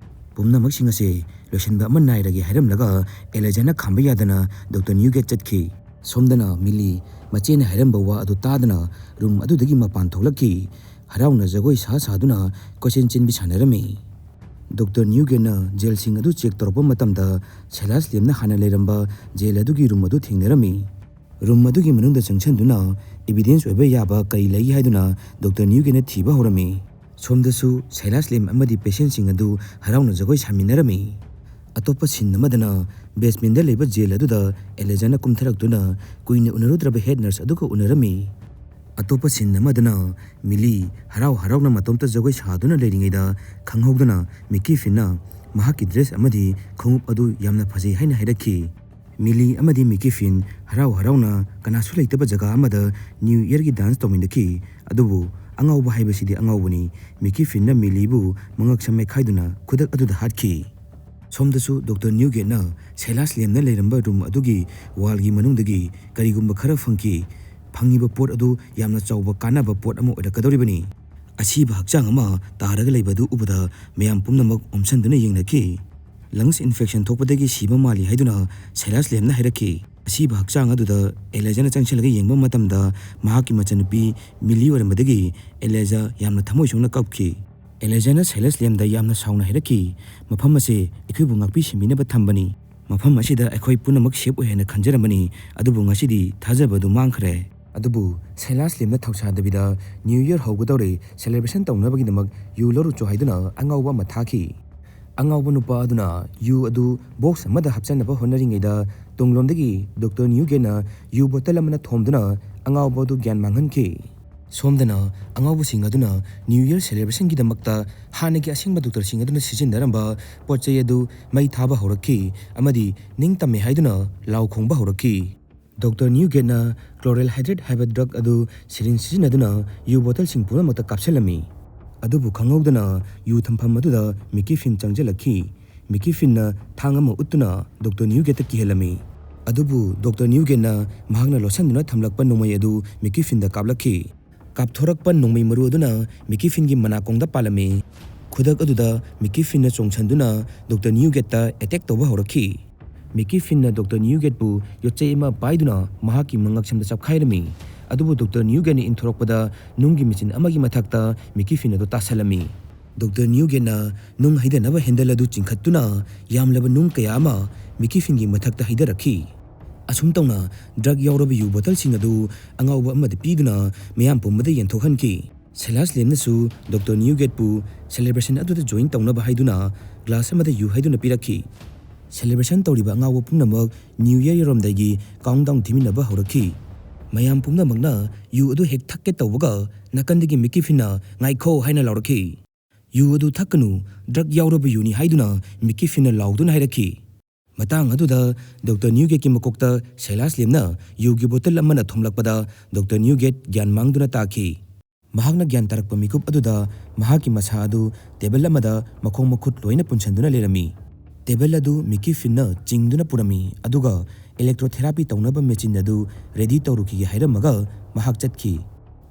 ꯄꯨꯝꯅꯃꯛꯁꯤꯡ ꯑꯁꯦ ꯂꯣꯏꯁꯤꯟꯕ ꯑꯃ ꯅꯥꯏꯔꯒꯦ ꯍꯥꯏꯔꯝꯂꯒ ꯑꯦꯂꯦꯖꯥꯅ ꯈꯥꯝꯕ ꯌꯥꯗꯅ ꯗꯣꯛꯇꯔ ꯅ꯭ꯌꯨꯒꯦꯠ ꯆꯠꯈꯤ꯫ ꯁꯣꯝꯗꯅ ꯃꯤꯂꯤ ꯃꯆꯦꯅ ꯍꯥꯏꯔꯝꯕ ꯋꯥ ꯑꯗꯨ ꯇꯥꯗꯅ room ꯑꯗꯨꯗꯒꯤ ꯃꯄꯥꯟ ꯊꯣꯛꯂꯛꯈꯤ꯫ ꯍꯔꯥꯎꯅ ꯖꯒꯣꯏ ꯁꯥ ꯁꯥꯗꯨꯅ ꯀꯣꯏꯆꯦꯟ ꯆꯦꯟꯕꯤ ꯁꯥꯟꯅꯔꯝꯃꯤ꯫ ꯗꯣꯛꯇꯔ ꯅ꯭ꯌꯨꯒꯦꯠꯅ ꯖꯦꯜꯁꯤꯡ ꯑꯗꯨ check ꯇꯧꯔꯛꯄ ꯃꯇꯝꯗ ꯁꯩꯂꯥꯁ ꯂꯦꯝꯅ ꯍꯥꯟꯅ ꯂꯩꯔꯝꯕ ꯖꯦꯜ ꯑꯗꯨꯒꯤ room ꯑꯗꯨ ꯊꯦꯡꯅꯔꯝꯃꯤ꯫ Room ꯑꯗꯨꯒꯤ ꯃꯅꯨꯡꯗ ꯆꯪꯁꯤꯟꯗꯨꯅ ꯏꯕꯤꯗꯦꯟꯁ ꯑꯣꯏꯕ ꯌꯥꯕ ꯀꯔꯤ ꯂꯩꯒꯦ ꯍꯥꯏꯗꯨꯅ ꯗꯣꯛꯇꯔ ꯅ꯭ꯌꯨꯒꯦꯠꯅ ꯊꯤꯕ ꯍꯧꯔꯝꯃꯤ꯫ ꯁꯣꯝꯗꯁꯨ ꯁꯥꯏꯂꯥꯁ ꯂꯦꯝ ꯑꯃꯗꯤ ꯄꯦꯁꯦꯟꯁꯤꯡ ꯑꯗꯨ ꯍꯔꯥꯎꯅ ꯖꯒꯣꯏ ꯁꯥꯃꯤꯟꯅꯔꯝꯃꯤ꯫ ꯑꯇꯣꯞꯄ ꯁꯤꯟ ꯑꯃꯗꯅ ꯕꯦꯁꯃꯦꯟꯗ ꯂꯩꯕ ꯖꯦꯜ ꯑꯗꯨꯗ ꯑꯦꯂꯦꯖꯥꯅ ꯀꯨꯝꯊꯔꯛꯇꯨꯅ ꯀꯨꯏꯅ ꯎꯅꯔꯨꯗ꯭ꯔꯕ ꯍꯦꯗ ꯅꯔꯁ ꯑꯗꯨꯒ ꯎꯅꯔꯝꯃꯤ꯫ ꯑꯇꯣꯞꯄ ꯁꯤꯟ ꯑꯃꯗꯅ ꯃꯤꯂꯤ ꯍꯔꯥꯎ ꯍꯔꯥꯎꯅ ꯃꯇꯣꯝꯇ ꯖꯒꯣꯏ ꯁꯥꯗꯨꯅ ꯂꯩꯔꯤꯉꯩꯗ ꯈꯪꯍꯧꯗꯅ ꯃꯤꯀꯤ ꯐꯤꯟꯅ ꯃꯍꯥꯛꯀꯤ ꯗ꯭ꯔꯦꯁ ꯑꯃꯗꯤ ꯈꯣꯡꯎꯞ ꯑꯗꯨ ꯌꯥꯝꯅ ꯐꯖꯩ ꯍꯥꯏꯅ ꯍꯥꯏꯔꯛꯈꯤ꯫ ꯃꯤꯂꯤ ꯑꯃꯗꯤ ꯃꯤꯀꯤ ꯐꯤꯟ ꯍꯔꯥꯎ ꯍꯔꯥꯎꯅ ꯀꯅꯥꯁꯨ ꯂꯩꯇꯕ ꯖꯒꯥ ꯑꯃꯗ ꯅ꯭ꯌꯨ ꯏꯌꯔꯒꯤ ꯗꯥꯟꯁ ꯇꯧꯃꯤꯟꯅꯈꯤ꯫ ꯑꯗꯨꯕꯨ ꯑꯉꯥꯎꯕ ꯍꯥꯏꯕꯁꯤꯗꯤ ꯑꯉꯥꯎꯕꯅꯤ꯫ ꯃꯤꯀꯤ ꯐꯤꯟꯅ ꯃꯤꯂꯤꯕꯨ ꯃꯉꯛꯁꯝ ꯃꯦꯠꯈꯥꯏꯗꯨꯅ ꯈꯨꯗꯛ ꯑꯗꯨꯗ ꯍꯥꯠꯈꯤ꯫ ꯁꯣꯝꯗꯁꯨ ꯗꯣꯛꯇꯔ ꯅ꯭ꯌꯨꯒꯦꯠꯅ ꯁꯥꯏꯂꯥꯁ ꯂꯦꯝꯅ ꯂꯩꯔꯝꯕ ꯔꯨꯝ ꯑꯗꯨꯒꯤ ꯋꯥꯜꯒꯤ ꯃꯅꯨꯡꯗꯒꯤ ꯀꯔꯤꯒꯨꯝꯕ ꯈꯔ ꯐꯪꯈꯤ꯫ ꯐꯪꯉꯤꯕ ꯄꯣꯠ ꯑꯗꯨ ꯌꯥꯝꯅ ꯆꯥꯎꯕ ꯀꯥꯟꯅꯕ ꯄꯣꯠ ꯑꯃ ꯑꯣꯏꯔꯛꯀꯗꯧꯔꯤꯕꯅꯤ꯫ ꯑꯁꯤꯕ ꯍꯛꯆꯥꯡ ꯑꯃ ꯇꯥꯔꯒ ꯂꯩꯕ ꯑꯗꯨ ꯎꯕꯗ ꯃꯌꯥꯝ ꯄꯨꯝꯅꯃꯛ ꯑꯣꯝꯁꯤꯟꯗꯨꯅ ꯌꯦꯡꯅꯈꯤ꯫ ꯂꯪꯁ ꯏꯟꯐꯦꯛꯁꯟ ꯊꯣꯛꯄꯗꯒꯤ ꯁꯤꯕ ꯃꯥꯜꯂꯤ ꯍꯥꯏꯗꯨꯅ ꯁꯥꯏꯂꯥꯁ ꯂꯦꯝꯅ ꯍꯥꯏꯔꯛꯈꯤ꯫ ꯑꯁꯤꯕ ꯍꯛꯆꯥꯡ ꯑꯗꯨꯗ ꯑꯦꯂꯦꯖꯥꯅ ꯆꯪꯁꯤꯜꯂꯒ ꯌꯦꯡꯕ ꯃꯇꯝꯗ ꯃꯍꯥꯛꯀꯤ ꯃꯆꯟꯅꯨꯄꯤ ꯃꯤꯂꯤ ꯑꯣꯏꯔꯝꯕꯗꯒꯤ ꯑꯦꯂꯦꯖꯥ ꯌꯥꯝꯅ ꯊꯃꯣꯏ ꯁꯣꯛꯅ ꯀꯞꯈꯤ꯫ ꯑꯦꯂꯦꯖꯥꯅ ꯁꯥꯏꯂꯥꯁ ꯂꯦꯝꯗ ꯌꯥꯝꯅ ꯁꯥꯎꯅ ꯍꯥꯏꯔꯛꯈꯤ, "ꯃꯐꯝ ꯑꯁꯤ ꯑꯩꯈꯣꯏꯕꯨ ꯉꯥꯛꯄꯤ ꯁꯦꯟꯕꯤꯅꯕ ꯊꯝꯕꯅꯤ꯫ ꯃꯐꯝ ꯑꯁꯤꯗ ꯑꯩꯈꯣꯏ ꯄꯨꯝꯅꯃꯛ ꯁꯦꯐ ꯑꯣꯏ ꯍꯥꯏꯅ ꯈꯟꯖꯔꯝꯕꯅꯤ, ꯑꯗꯨꯕꯨ ꯉꯁꯤꯗꯤ ꯊꯥꯖꯕ ꯑꯗꯨ ꯃꯥꯡꯈ꯭ꯔꯦ"꯫ ꯑꯗꯨꯕꯨ ꯁꯥꯏꯂꯥꯁ ꯂꯦꯝꯅ ꯊꯧꯁꯥꯗꯕꯤꯗ, "ꯅ꯭ꯌꯨ ꯏꯌꯔ ꯍꯧꯒꯗꯧꯔꯦ, ꯁꯦꯂꯦꯕ꯭ꯔꯦꯁꯟ ꯇꯧꯅꯕꯒꯤꯗꯃꯛ ꯌꯨ ꯂꯧꯔꯨꯆꯣ" ꯍꯥꯏꯗꯨꯅ ꯑꯉꯥꯎꯕ ꯑꯃ ꯊꯥꯈꯤ꯫ ꯑꯉꯥꯎꯕ ꯅꯨꯄꯥ ꯑꯗꯨꯅ ꯌꯨ ꯑꯗꯨ ꯕꯣꯛꯁ ꯑꯃꯗ ꯍꯥꯞꯆꯟꯅꯕ ꯍꯣꯠꯅꯔꯤꯉꯩꯗ, ꯇꯨꯡꯂꯣꯝꯗꯒꯤ ꯗꯣꯛꯇꯔ ꯅ꯭ꯌꯨꯒꯦꯠꯅ ꯌꯨ ꯕꯣꯇꯜ ꯑꯃꯅ ꯊꯣꯝꯗꯨꯅ ꯑꯉꯥꯎꯕ ꯑꯗꯨ ꯒ꯭ꯌꯥꯟ ꯃꯥꯡꯍꯟꯈꯤ꯫ ꯁꯣꯝꯗꯅ ꯑꯉꯥꯎꯕꯁꯤꯡ ꯑꯗꯨꯅ ꯅ꯭ꯌꯨ ꯏꯌꯔ ꯁꯦꯂꯦꯕ꯭ꯔꯦꯁꯟꯒꯤꯗꯃꯛꯇ ꯍꯥꯟꯅꯒꯤ ꯑꯁꯦꯡꯕ ꯗꯣꯛꯇꯔꯁꯤꯡ ꯑꯗꯨꯅ ꯁꯤꯖꯤꯟꯅꯔꯝꯕ ꯄꯣꯠ ꯆꯩ ꯑꯗꯨ ꯃꯩ ꯊꯥꯕ ꯍꯧꯔꯛꯈꯤ ꯑꯃꯗꯤ ꯅꯤꯡꯇꯝꯃꯦ ꯍꯥꯏꯗꯨꯅ ꯂꯥꯎ ꯈꯣꯡꯕ ꯍꯧꯔꯛꯈꯤ꯫ ꯗꯣꯛꯇꯔ ꯅ꯭ꯌꯨꯒꯦꯠꯅ ꯀ꯭ꯂꯣꯔꯦꯜ ꯍꯥꯏꯗ꯭ꯔꯦꯠ ꯍꯥꯏꯕ ꯗ꯭ꯔꯒ ꯑꯗꯨ ꯁꯤꯔꯤꯟꯖ ꯁꯤꯖꯤꯟꯅꯗꯨꯅ ꯌꯨ ꯕꯣꯇꯜꯁꯤꯡ ꯄꯨꯝꯅꯃꯛꯇ ꯀꯥꯞꯁꯤꯜꯂꯝꯃꯤ꯫ ꯑꯗꯨꯕꯨ ꯈꯪꯍꯧꯗꯅ ꯌꯨ ꯊꯝꯐꯝ ꯑꯗꯨꯗ ꯃꯤꯀꯤ ꯐꯤꯟ ꯆꯪꯁꯤꯜꯂꯛꯈꯤ꯫ ꯃꯤꯀꯤ ꯐꯤꯟꯅ ꯊꯥꯡ ꯑꯃ ꯎꯠꯇꯨꯅ ꯗꯣꯛꯇꯔ ꯅ꯭ꯌꯨꯒꯦꯠꯇ ꯀꯤꯍꯜꯂꯝꯃꯤ꯫ ꯑꯗꯨꯕꯨ ꯗꯣꯛꯇꯔ ꯅ꯭ꯌꯨꯒꯦꯠꯅ ꯃꯍꯥꯛꯅ ꯂꯣꯠꯁꯤꯟꯗꯨꯅ ꯊꯝꯂꯛꯄ ꯅꯣꯡꯃꯩ ꯑꯗꯨ ꯃꯤꯀꯤ ꯐꯤꯟꯗ ꯀꯥꯞꯂꯛꯈꯤ꯫ ꯀꯥꯞꯊꯣꯔꯛꯄ ꯅꯣꯡꯃꯩ ꯃꯔꯨ ꯑꯗꯨꯅ ꯃꯤꯀꯤ ꯐꯤꯟꯒꯤ ꯃꯅꯥꯀꯣꯡꯗ ꯄꯥꯜꯂꯝꯃꯤ꯫ ꯈꯨꯗꯛ ꯑꯗꯨꯗ ꯃꯤꯀꯤ ꯐꯤꯟꯅ ꯆꯣꯡꯁꯤꯟꯗꯨꯅ ꯗꯣꯛꯇꯔ ꯅ꯭ꯌꯨꯒꯦꯠꯇ ꯑꯦꯇꯦꯛ ꯇꯧꯕ ꯍꯧꯔꯛꯈꯤ꯫ ꯃꯤꯀꯤ ꯐꯤꯟꯅ ꯗꯣꯛꯇꯔ ꯅ꯭ꯌꯨꯒꯦꯠꯄꯨ ꯌꯣꯠꯆꯩ ꯑꯃ ꯄꯥꯏꯗꯨꯅ ꯃꯍꯥꯛꯀꯤ ꯃꯉꯛꯁꯝꯗ ꯆꯞꯈꯥꯏꯔꯝꯃꯤ꯫ ꯑꯗꯨꯕꯨ ꯗꯣꯛꯇꯔ ꯅ꯭ꯌꯨꯒꯦꯠꯅ ꯏꯟꯊꯣꯔꯛꯄꯗ ꯅꯨꯡꯒꯤ ꯃꯦꯆꯤꯟ ꯑꯃꯒꯤ ꯃꯊꯛꯇ ꯃꯤꯀꯤ ꯐꯤꯟ ꯑꯗꯨ ꯇꯥꯁꯜꯂꯝꯃꯤ꯫ ꯗꯣꯛꯇꯔ ꯅ꯭ꯌꯨꯒꯦꯠꯅ ꯅꯨꯡ ꯍꯩꯗꯅꯕ ꯍꯦꯟꯗꯜ ꯑꯗꯨ ꯆꯤꯡꯈꯠꯇꯨꯅ ꯌꯥꯝꯂꯕ ꯅꯨꯡ ꯀꯌꯥ ꯑꯃ ꯃꯤꯀꯤ ꯐꯤꯟꯒꯤ ꯃꯊꯛꯇ ꯍꯩꯗꯔꯛꯈꯤ꯫ ꯑꯁꯨꯝ ꯇꯧꯅ ꯗ꯭ꯔꯒ ꯌꯥꯎꯔꯕ ꯌꯨ ꯕꯣꯇꯜꯁꯤꯡ ꯑꯗꯨ ꯑꯉꯥꯎꯕ ꯑꯃꯗ ꯄꯤꯗꯨꯅ ꯃꯤꯌꯥꯝ ꯄꯨꯝꯕꯗ ꯌꯦꯟꯊꯣꯛꯍꯟꯈꯤ꯫ ꯁꯦꯂꯥꯁ ꯂꯦꯝꯅꯁꯨ ꯗꯣꯛꯇꯔ ꯅ꯭ꯌꯨꯒꯦꯠꯄꯨ ꯁꯦꯂꯦꯕ꯭ꯔꯦꯁꯟ ꯑꯗꯨꯗ ꯖꯣꯏꯟ ꯇꯧꯅꯕ ꯍꯥꯏꯗꯨꯅ ꯒ꯭ꯂꯥꯁ ꯑꯃꯗ ꯌꯨ ꯍꯥꯏꯗꯨꯅ ꯄꯤꯔꯛꯈꯤ꯫ ꯁꯦꯂꯦꯕ꯭ꯔꯦꯁꯟ ꯇꯧꯔꯤꯕ ꯑꯉꯥꯎꯕ ꯄꯨꯝꯅꯃꯛ ꯅ꯭ꯌꯨ ꯌꯔ ꯌꯧꯔꯝꯗꯥꯏꯒꯤ ꯀꯥꯎꯟꯗꯥꯎꯟ ꯊꯤꯃꯤꯟꯅꯕ ꯍꯧꯔꯛꯈꯤ꯫ ꯃꯌꯥꯝ ꯄꯨꯝꯅꯃꯛꯅ ꯌꯨ ꯑꯗꯨ ꯍꯦꯛ ꯊꯛꯀꯦ ꯇꯧꯕꯒ ꯅꯥꯀꯟꯗꯒꯤ ꯃꯤꯛꯀꯤ ꯐꯤꯟꯅ "ꯉꯥꯏꯈꯣ" ꯍꯥꯏꯅ ꯂꯥꯎꯔꯛꯈꯤ꯫ "ꯌꯨ ꯑꯗꯨ ꯊꯛꯀꯅꯨ, ꯗ꯭ꯔꯒ ꯌꯥꯎꯔꯕ ꯌꯨꯅꯤ" ꯍꯥꯏꯗꯨꯅ ꯃꯤꯛꯀꯤ ꯐꯤꯟꯅ ꯂꯥꯎꯗꯨꯅ ꯍꯥꯏꯔꯛꯈꯤ꯫ ꯃꯇꯥꯡ ꯑꯗꯨꯗ ꯗꯣꯛꯇꯔ ꯅ꯭ꯌꯨꯒꯦꯠꯀꯤ ꯃꯀꯣꯛꯇ ꯁꯦꯂꯥꯁ ꯂꯦꯝꯅ ꯌꯨꯒꯤ ꯕꯣꯇꯜ ꯑꯃꯅ ꯊꯣꯝꯂꯛꯄꯗ ꯗꯣꯛꯇꯔ ꯅ꯭ꯌꯨꯒꯦꯠ ꯒ꯭ꯌꯥꯟ ꯃꯥꯡꯗꯨꯅ ꯇꯥꯈꯤ꯫ ꯃꯍꯥꯛꯅ ꯒ꯭ꯌꯥꯟ ꯇꯥꯔꯛꯄ ꯃꯤꯀꯨꯞ ꯑꯗꯨꯗ ꯃꯍꯥꯛꯀꯤ ꯃꯁꯥ ꯑꯗꯨ ꯇꯦꯕꯜ ꯑꯃꯗ ꯃꯈꯣꯡ ꯃꯈꯨꯠ ꯂꯣꯏꯅ ꯄꯨꯟꯁꯤꯟꯗꯨꯅ ꯂꯩꯔꯝꯃꯤ꯫ ꯇꯦꯕꯜ ꯑꯗꯨ ꯃꯤꯛꯀꯤ ꯐꯤꯟꯅ ꯆꯤꯡꯗꯨꯅ ꯄꯨꯔꯝꯃꯤ, ꯑꯗꯨꯒ ꯏꯂꯦꯛꯇ꯭ꯔꯣꯊꯦꯔꯥꯄꯤ ꯇꯧꯅꯕ ꯃꯦꯆꯤꯟ ꯑꯗꯨ ꯔꯦꯗꯤ ꯇꯧꯔꯨꯈꯤꯒꯦ ꯍꯥꯏꯔꯝꯃꯒ ꯃꯍꯥꯛ ꯆꯠꯈꯤ꯫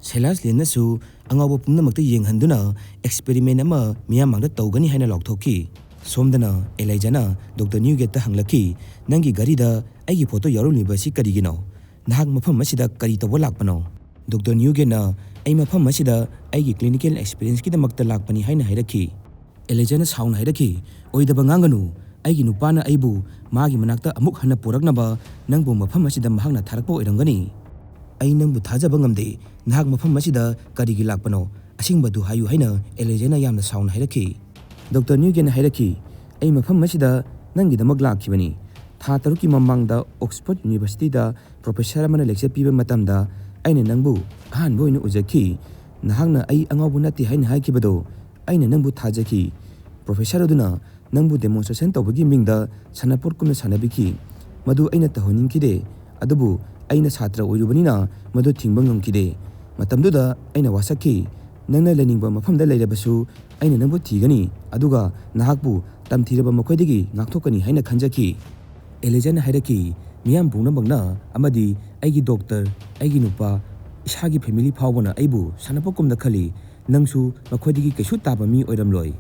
ꯁꯦꯂꯥꯁ ꯂꯦꯟꯅꯁꯨ ꯑꯉꯥꯎꯕ ꯄꯨꯝꯅꯃꯛꯇ ꯌꯦꯡꯍꯟꯗꯨꯅ ꯑꯦꯛꯁꯄꯦꯔꯤꯃꯦꯟ ꯑꯃ ꯃꯤꯌꯥꯝ ꯃꯥꯡꯗ ꯇꯧꯒꯅꯤ ꯍꯥꯏꯅ ꯂꯥꯎꯊꯣꯛꯈꯤ꯫ ꯁꯣꯝꯗꯅ ꯑꯦꯂꯥꯏꯖꯥꯅ ꯗꯣꯛꯇꯔ ꯅ꯭ꯌꯨꯒꯦꯠꯇ ꯍꯪꯂꯛꯈꯤ, "ꯅꯪꯒꯤ ꯒꯥꯔꯤꯗ ꯑꯩꯒꯤ ꯐꯣꯇꯣ ꯌꯥꯎꯔꯝꯂꯤꯕ ꯑꯁꯤ ꯀꯔꯤꯒꯤꯅꯣ? ꯅꯍꯥꯛ ꯃꯐꯝ ꯑꯁꯤꯗ ꯀꯔꯤ ꯇꯧꯕ ꯂꯥꯛꯄꯅꯣ?" ꯗꯣꯛꯇꯔ ꯅ꯭ꯌꯨꯒꯦꯠꯅ, "ꯑꯩ ꯃꯐꯝ ꯑꯁꯤꯗ ꯑꯩꯒꯤ ꯀ꯭ꯂꯤꯅꯤꯀꯦꯜ ꯑꯦꯛꯁꯄꯤꯔꯤꯌꯦꯟꯁꯀꯤꯗꯃꯛꯇ ꯂꯥꯛꯄꯅꯤ" ꯍꯥꯏꯅ ꯍꯥꯏꯔꯛꯈꯤ꯫ ꯑꯦꯂꯦꯖꯥꯅ ꯁꯥꯎꯅ ꯍꯥꯏꯔꯛꯈꯤ, "ꯑꯣꯏꯗꯕ ꯉꯥꯡꯒꯅꯨ꯫ ꯑꯩꯒꯤ ꯅꯨꯄꯥꯅ ꯑꯩꯕꯨ ꯃꯥꯒꯤ ꯃꯅꯥꯛꯇ ꯑꯃꯨꯛ ꯍꯟꯅ ꯄꯨꯔꯛꯅꯕ ꯅꯪꯕꯨ ꯃꯐꯝ ꯑꯁꯤꯗ ꯃꯍꯥꯛꯅ ꯊꯥꯔꯛꯄ ꯑꯣꯏꯔꯝꯒꯅꯤ꯫ ꯑꯩ ꯅꯪꯕꯨ ꯊꯥꯖꯕ ꯉꯝꯗꯦ꯫ ꯅꯍꯥꯛ ꯃꯐꯝ ꯑꯁꯤꯗ ꯀꯔꯤꯒꯤ ꯂꯥꯛꯄꯅꯣ? ꯑꯁꯦꯡꯕꯗꯨ ꯍꯥꯏꯌꯨ" ꯍꯥꯏꯅ ꯑꯦꯂꯦꯖꯥꯅ ꯌꯥꯝꯅ ꯁꯥꯎꯅ ꯍꯥꯏꯔꯛꯈꯤ꯫ ꯗꯣꯛꯇꯔ ꯅ꯭ꯌꯨꯒꯦꯟꯅ ꯍꯥꯏꯔꯛꯈꯤ, "ꯑꯩ ꯃꯐꯝ ꯑꯁꯤꯗ ꯅꯪꯒꯤꯗꯃꯛ ꯂꯥꯛꯈꯤꯕꯅꯤ꯫ ꯊꯥ ꯇꯔꯨꯛꯀꯤ ꯃꯃꯥꯡꯗ ꯑꯣꯛꯁꯐꯣꯔꯗ ꯌꯨꯅꯤꯚꯔꯁꯤꯇꯤꯗ ꯄ꯭ꯔꯣꯐꯦꯁꯔ ꯑꯃꯅ ꯂꯦꯛꯆꯔ ꯄꯤꯕ ꯃꯇꯝꯗ ꯑꯩꯅ ꯅꯪꯕꯨ ꯑꯍꯥꯟꯕ ꯑꯣꯏꯅ ꯎꯖꯈꯤ꯫ ꯅꯍꯥꯛꯅ ꯑꯩ ꯑꯉꯥꯎꯕ ꯅꯠꯇꯦ ꯍꯥꯏꯅ ꯍꯥꯏꯈꯤꯕꯗꯣ ꯑꯩꯅ ꯅꯪꯕꯨ ꯊꯥꯖꯈꯤ꯫ ꯄ꯭ꯔꯣꯐꯦꯁꯔ ꯑꯗꯨꯅ ꯅꯪꯕꯨ ꯗꯦꯃꯣꯟꯁꯇ꯭ꯔꯦꯁꯟ ꯇꯧꯕꯒꯤ ꯃꯤꯡꯗ ꯁꯥꯟꯅꯄꯣꯠꯀꯨꯝꯅ ꯁꯥꯟꯅꯕꯤꯈꯤ꯫ ꯃꯗꯨ ꯑꯩꯅ ꯇꯧꯍꯟꯅꯤꯡꯈꯤꯗꯦ, ꯑꯗꯨꯕꯨ ꯑꯩꯅ ꯁꯥꯇ꯭ꯔ ꯑꯣꯏꯔꯨꯕꯅꯤꯅ ꯃꯗꯨ ꯊꯤꯡꯕ ꯉꯝꯈꯤꯗꯦ꯫ ꯃꯇꯝꯗꯨꯗ ꯑꯩꯅ ꯋꯥꯁꯛꯈꯤ꯫ ꯅꯪꯅ ꯂꯩꯅꯤꯡꯕ ꯃꯐꯝꯗ ꯂꯩꯔꯕꯁꯨ ꯑꯩꯅ ꯅꯪꯕꯨ ꯊꯤꯒꯅꯤ, ꯑꯗꯨꯒ ꯅꯍꯥꯛꯄꯨ ꯇꯝꯊꯤꯔꯕ ꯃꯈꯣꯏꯗꯒꯤ ꯉꯥꯛꯊꯣꯛꯀꯅꯤ ꯍꯥꯏꯅ ꯈꯟꯖꯈꯤ꯫" ꯑꯦꯂꯦꯖꯥꯅ ꯍꯥꯏꯔꯛꯈꯤ, "ꯃꯤꯌꯥꯝ ꯄꯨꯝꯅꯃꯛꯅ ꯑꯃꯗꯤ ꯑꯩꯒꯤ ꯗꯣꯛꯇꯔ, ꯑꯩꯒꯤ ꯅꯨꯄꯥ, ꯏꯁꯥꯒꯤ ꯐꯦꯃꯤꯂꯤ ꯐꯥꯎꯕꯅ ꯑꯩꯕꯨ ꯁꯥꯟꯅꯄꯣꯠꯀꯨꯝꯅ ꯈꯜꯂꯤ꯫ ꯅꯪꯁꯨ ꯃꯈꯣꯏꯗꯒꯤ ꯀꯩꯁꯨ ꯇꯥꯕ ꯃꯤ ꯑꯣꯏꯔꯝꯂꯣꯏ꯫"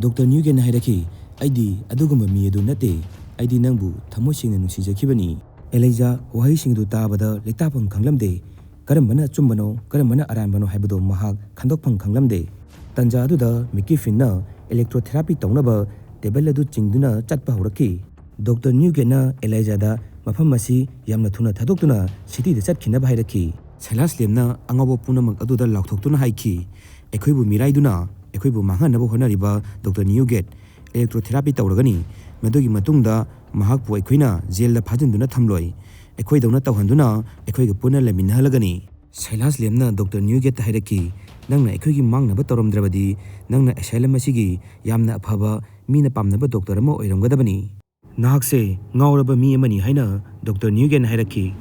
ꯗꯣꯛꯇꯔ ꯅ꯭ꯌꯨꯒꯦꯟꯅ ꯍꯥꯏꯔꯛꯈꯤ, "ꯑꯩꯗꯤ ꯑꯗꯨꯒꯨꯝꯕ ꯃꯤ ꯑꯗꯨ ꯅꯠꯇꯦ꯫ ꯑꯩꯗꯤ ꯅꯪꯕꯨ ꯊꯃꯣꯏ ꯁꯦꯡꯅ ꯅꯨꯡꯁꯤꯖꯈꯤꯕꯅꯤ꯫" ꯑꯦꯂꯦꯖꯥ ꯋꯥꯍꯩꯁꯤꯡ ꯑꯗꯨ ꯇꯥꯕꯗ ꯂꯩꯇꯥꯐꯝ ꯈꯪꯂꯝꯗꯦ꯫ ꯀꯔꯝꯕꯅ ꯑꯆꯨꯝꯕꯅꯣ, ꯀꯔꯝꯕꯅ ꯑꯔꯥꯟꯕꯅꯣ ꯍꯥꯏꯕꯗꯨ ꯃꯍꯥꯛ ꯈꯟꯗꯣꯛꯐꯝ ꯈꯪꯂꯝꯗꯦ꯫ ꯇꯟꯖꯥ ꯑꯗꯨꯗ ꯃꯤꯛꯀꯤ ꯐꯤꯟꯅ ꯏꯂꯦꯛꯇ꯭ꯔꯣꯊꯦꯔꯥꯄꯤ ꯇꯧꯅꯕ ꯇꯦꯕꯜ ꯑꯗꯨ ꯆꯤꯡꯗꯨꯅ ꯆꯠꯄ ꯍꯧꯔꯛꯈꯤ꯫ ꯗꯣꯛꯇꯔ ꯅ꯭ꯌꯨꯒꯦꯟꯅ ꯑꯦꯂꯥꯏꯖꯥꯗ ꯃꯐꯝ ꯑꯁꯤ ꯌꯥꯝꯅ ꯊꯨꯅ ꯊꯥꯗꯣꯛꯇꯨꯅ ꯁꯤꯇꯤꯗ ꯆꯠꯈꯤꯅꯕ ꯍꯥꯏꯔꯛꯈꯤ꯫ ꯁꯩꯂꯥꯁ ꯂꯦꯝꯅ ꯑꯉꯥꯎꯕ ꯄꯨꯝꯅꯃꯛ ꯑꯗꯨꯗ ꯂꯥꯎꯊꯣꯛꯇꯨꯅ ꯍꯥꯏꯈꯤ, "ꯑꯩꯈꯣꯏꯕꯨ ꯃꯤꯔꯥꯏꯗꯨꯅ ꯑꯩꯈꯣꯏꯕꯨ ꯃꯥꯡꯍꯟꯅꯕ ꯍꯣꯠꯅꯔꯤꯕ ꯗꯣꯛꯇꯔ ꯅ꯭ꯌꯨꯒꯦꯠ ꯏꯂꯦꯛꯇ꯭ꯔꯣꯊꯦꯔꯥꯄꯤ ꯇꯧꯔꯒꯅꯤ꯫ ꯃꯗꯨꯒꯤ ꯃꯇꯨꯡꯗ ꯃꯍꯥꯛꯄꯨ ꯑꯩꯈꯣꯏꯅ ꯖꯦꯜꯗ ꯐꯥꯖꯤꯟꯗꯨꯅ ꯊꯝꯂꯣꯏ꯫ ꯑꯩꯈꯣꯏꯗꯧꯅ ꯇꯧꯍꯟꯗꯨꯅ ꯑꯩꯈꯣꯏꯒ ꯄꯨꯟꯅ ꯂꯩꯃꯤꯟꯅꯍꯜꯂꯒꯅꯤ꯫" ꯁꯩꯂꯥꯁ ꯂꯦꯝꯅ ꯗꯣꯛꯇꯔ ꯅ꯭ꯌꯨꯒꯦꯠꯇ ꯍꯥꯏꯔꯛꯈꯤ, "ꯅꯪꯅ ꯑꯩꯈꯣꯏꯒꯤ ꯃꯥꯡꯅꯕ ꯇꯧꯔꯝꯗ꯭ꯔꯕꯗꯤ ꯅꯪꯅ ꯑꯦꯁꯥꯏꯂꯝ ꯑꯁꯤꯒꯤ ꯌꯥꯝꯅ ꯑꯐꯕ, ꯃꯤꯅ ꯄꯥꯝꯅꯕ ꯗꯣꯛꯇꯔ ꯑꯃ ꯑꯣꯏꯔꯝꯒꯗꯕꯅꯤ꯫ ꯅꯍꯥꯛꯁꯦ ꯉꯥꯎꯔꯕ ꯃꯤ ꯑꯃꯅꯤ" ꯍꯥꯏꯅ ꯗꯣꯛꯇꯔ ꯅ꯭ꯌꯨꯒꯦꯠꯅ ꯍꯥꯏꯔꯛꯈꯤ꯫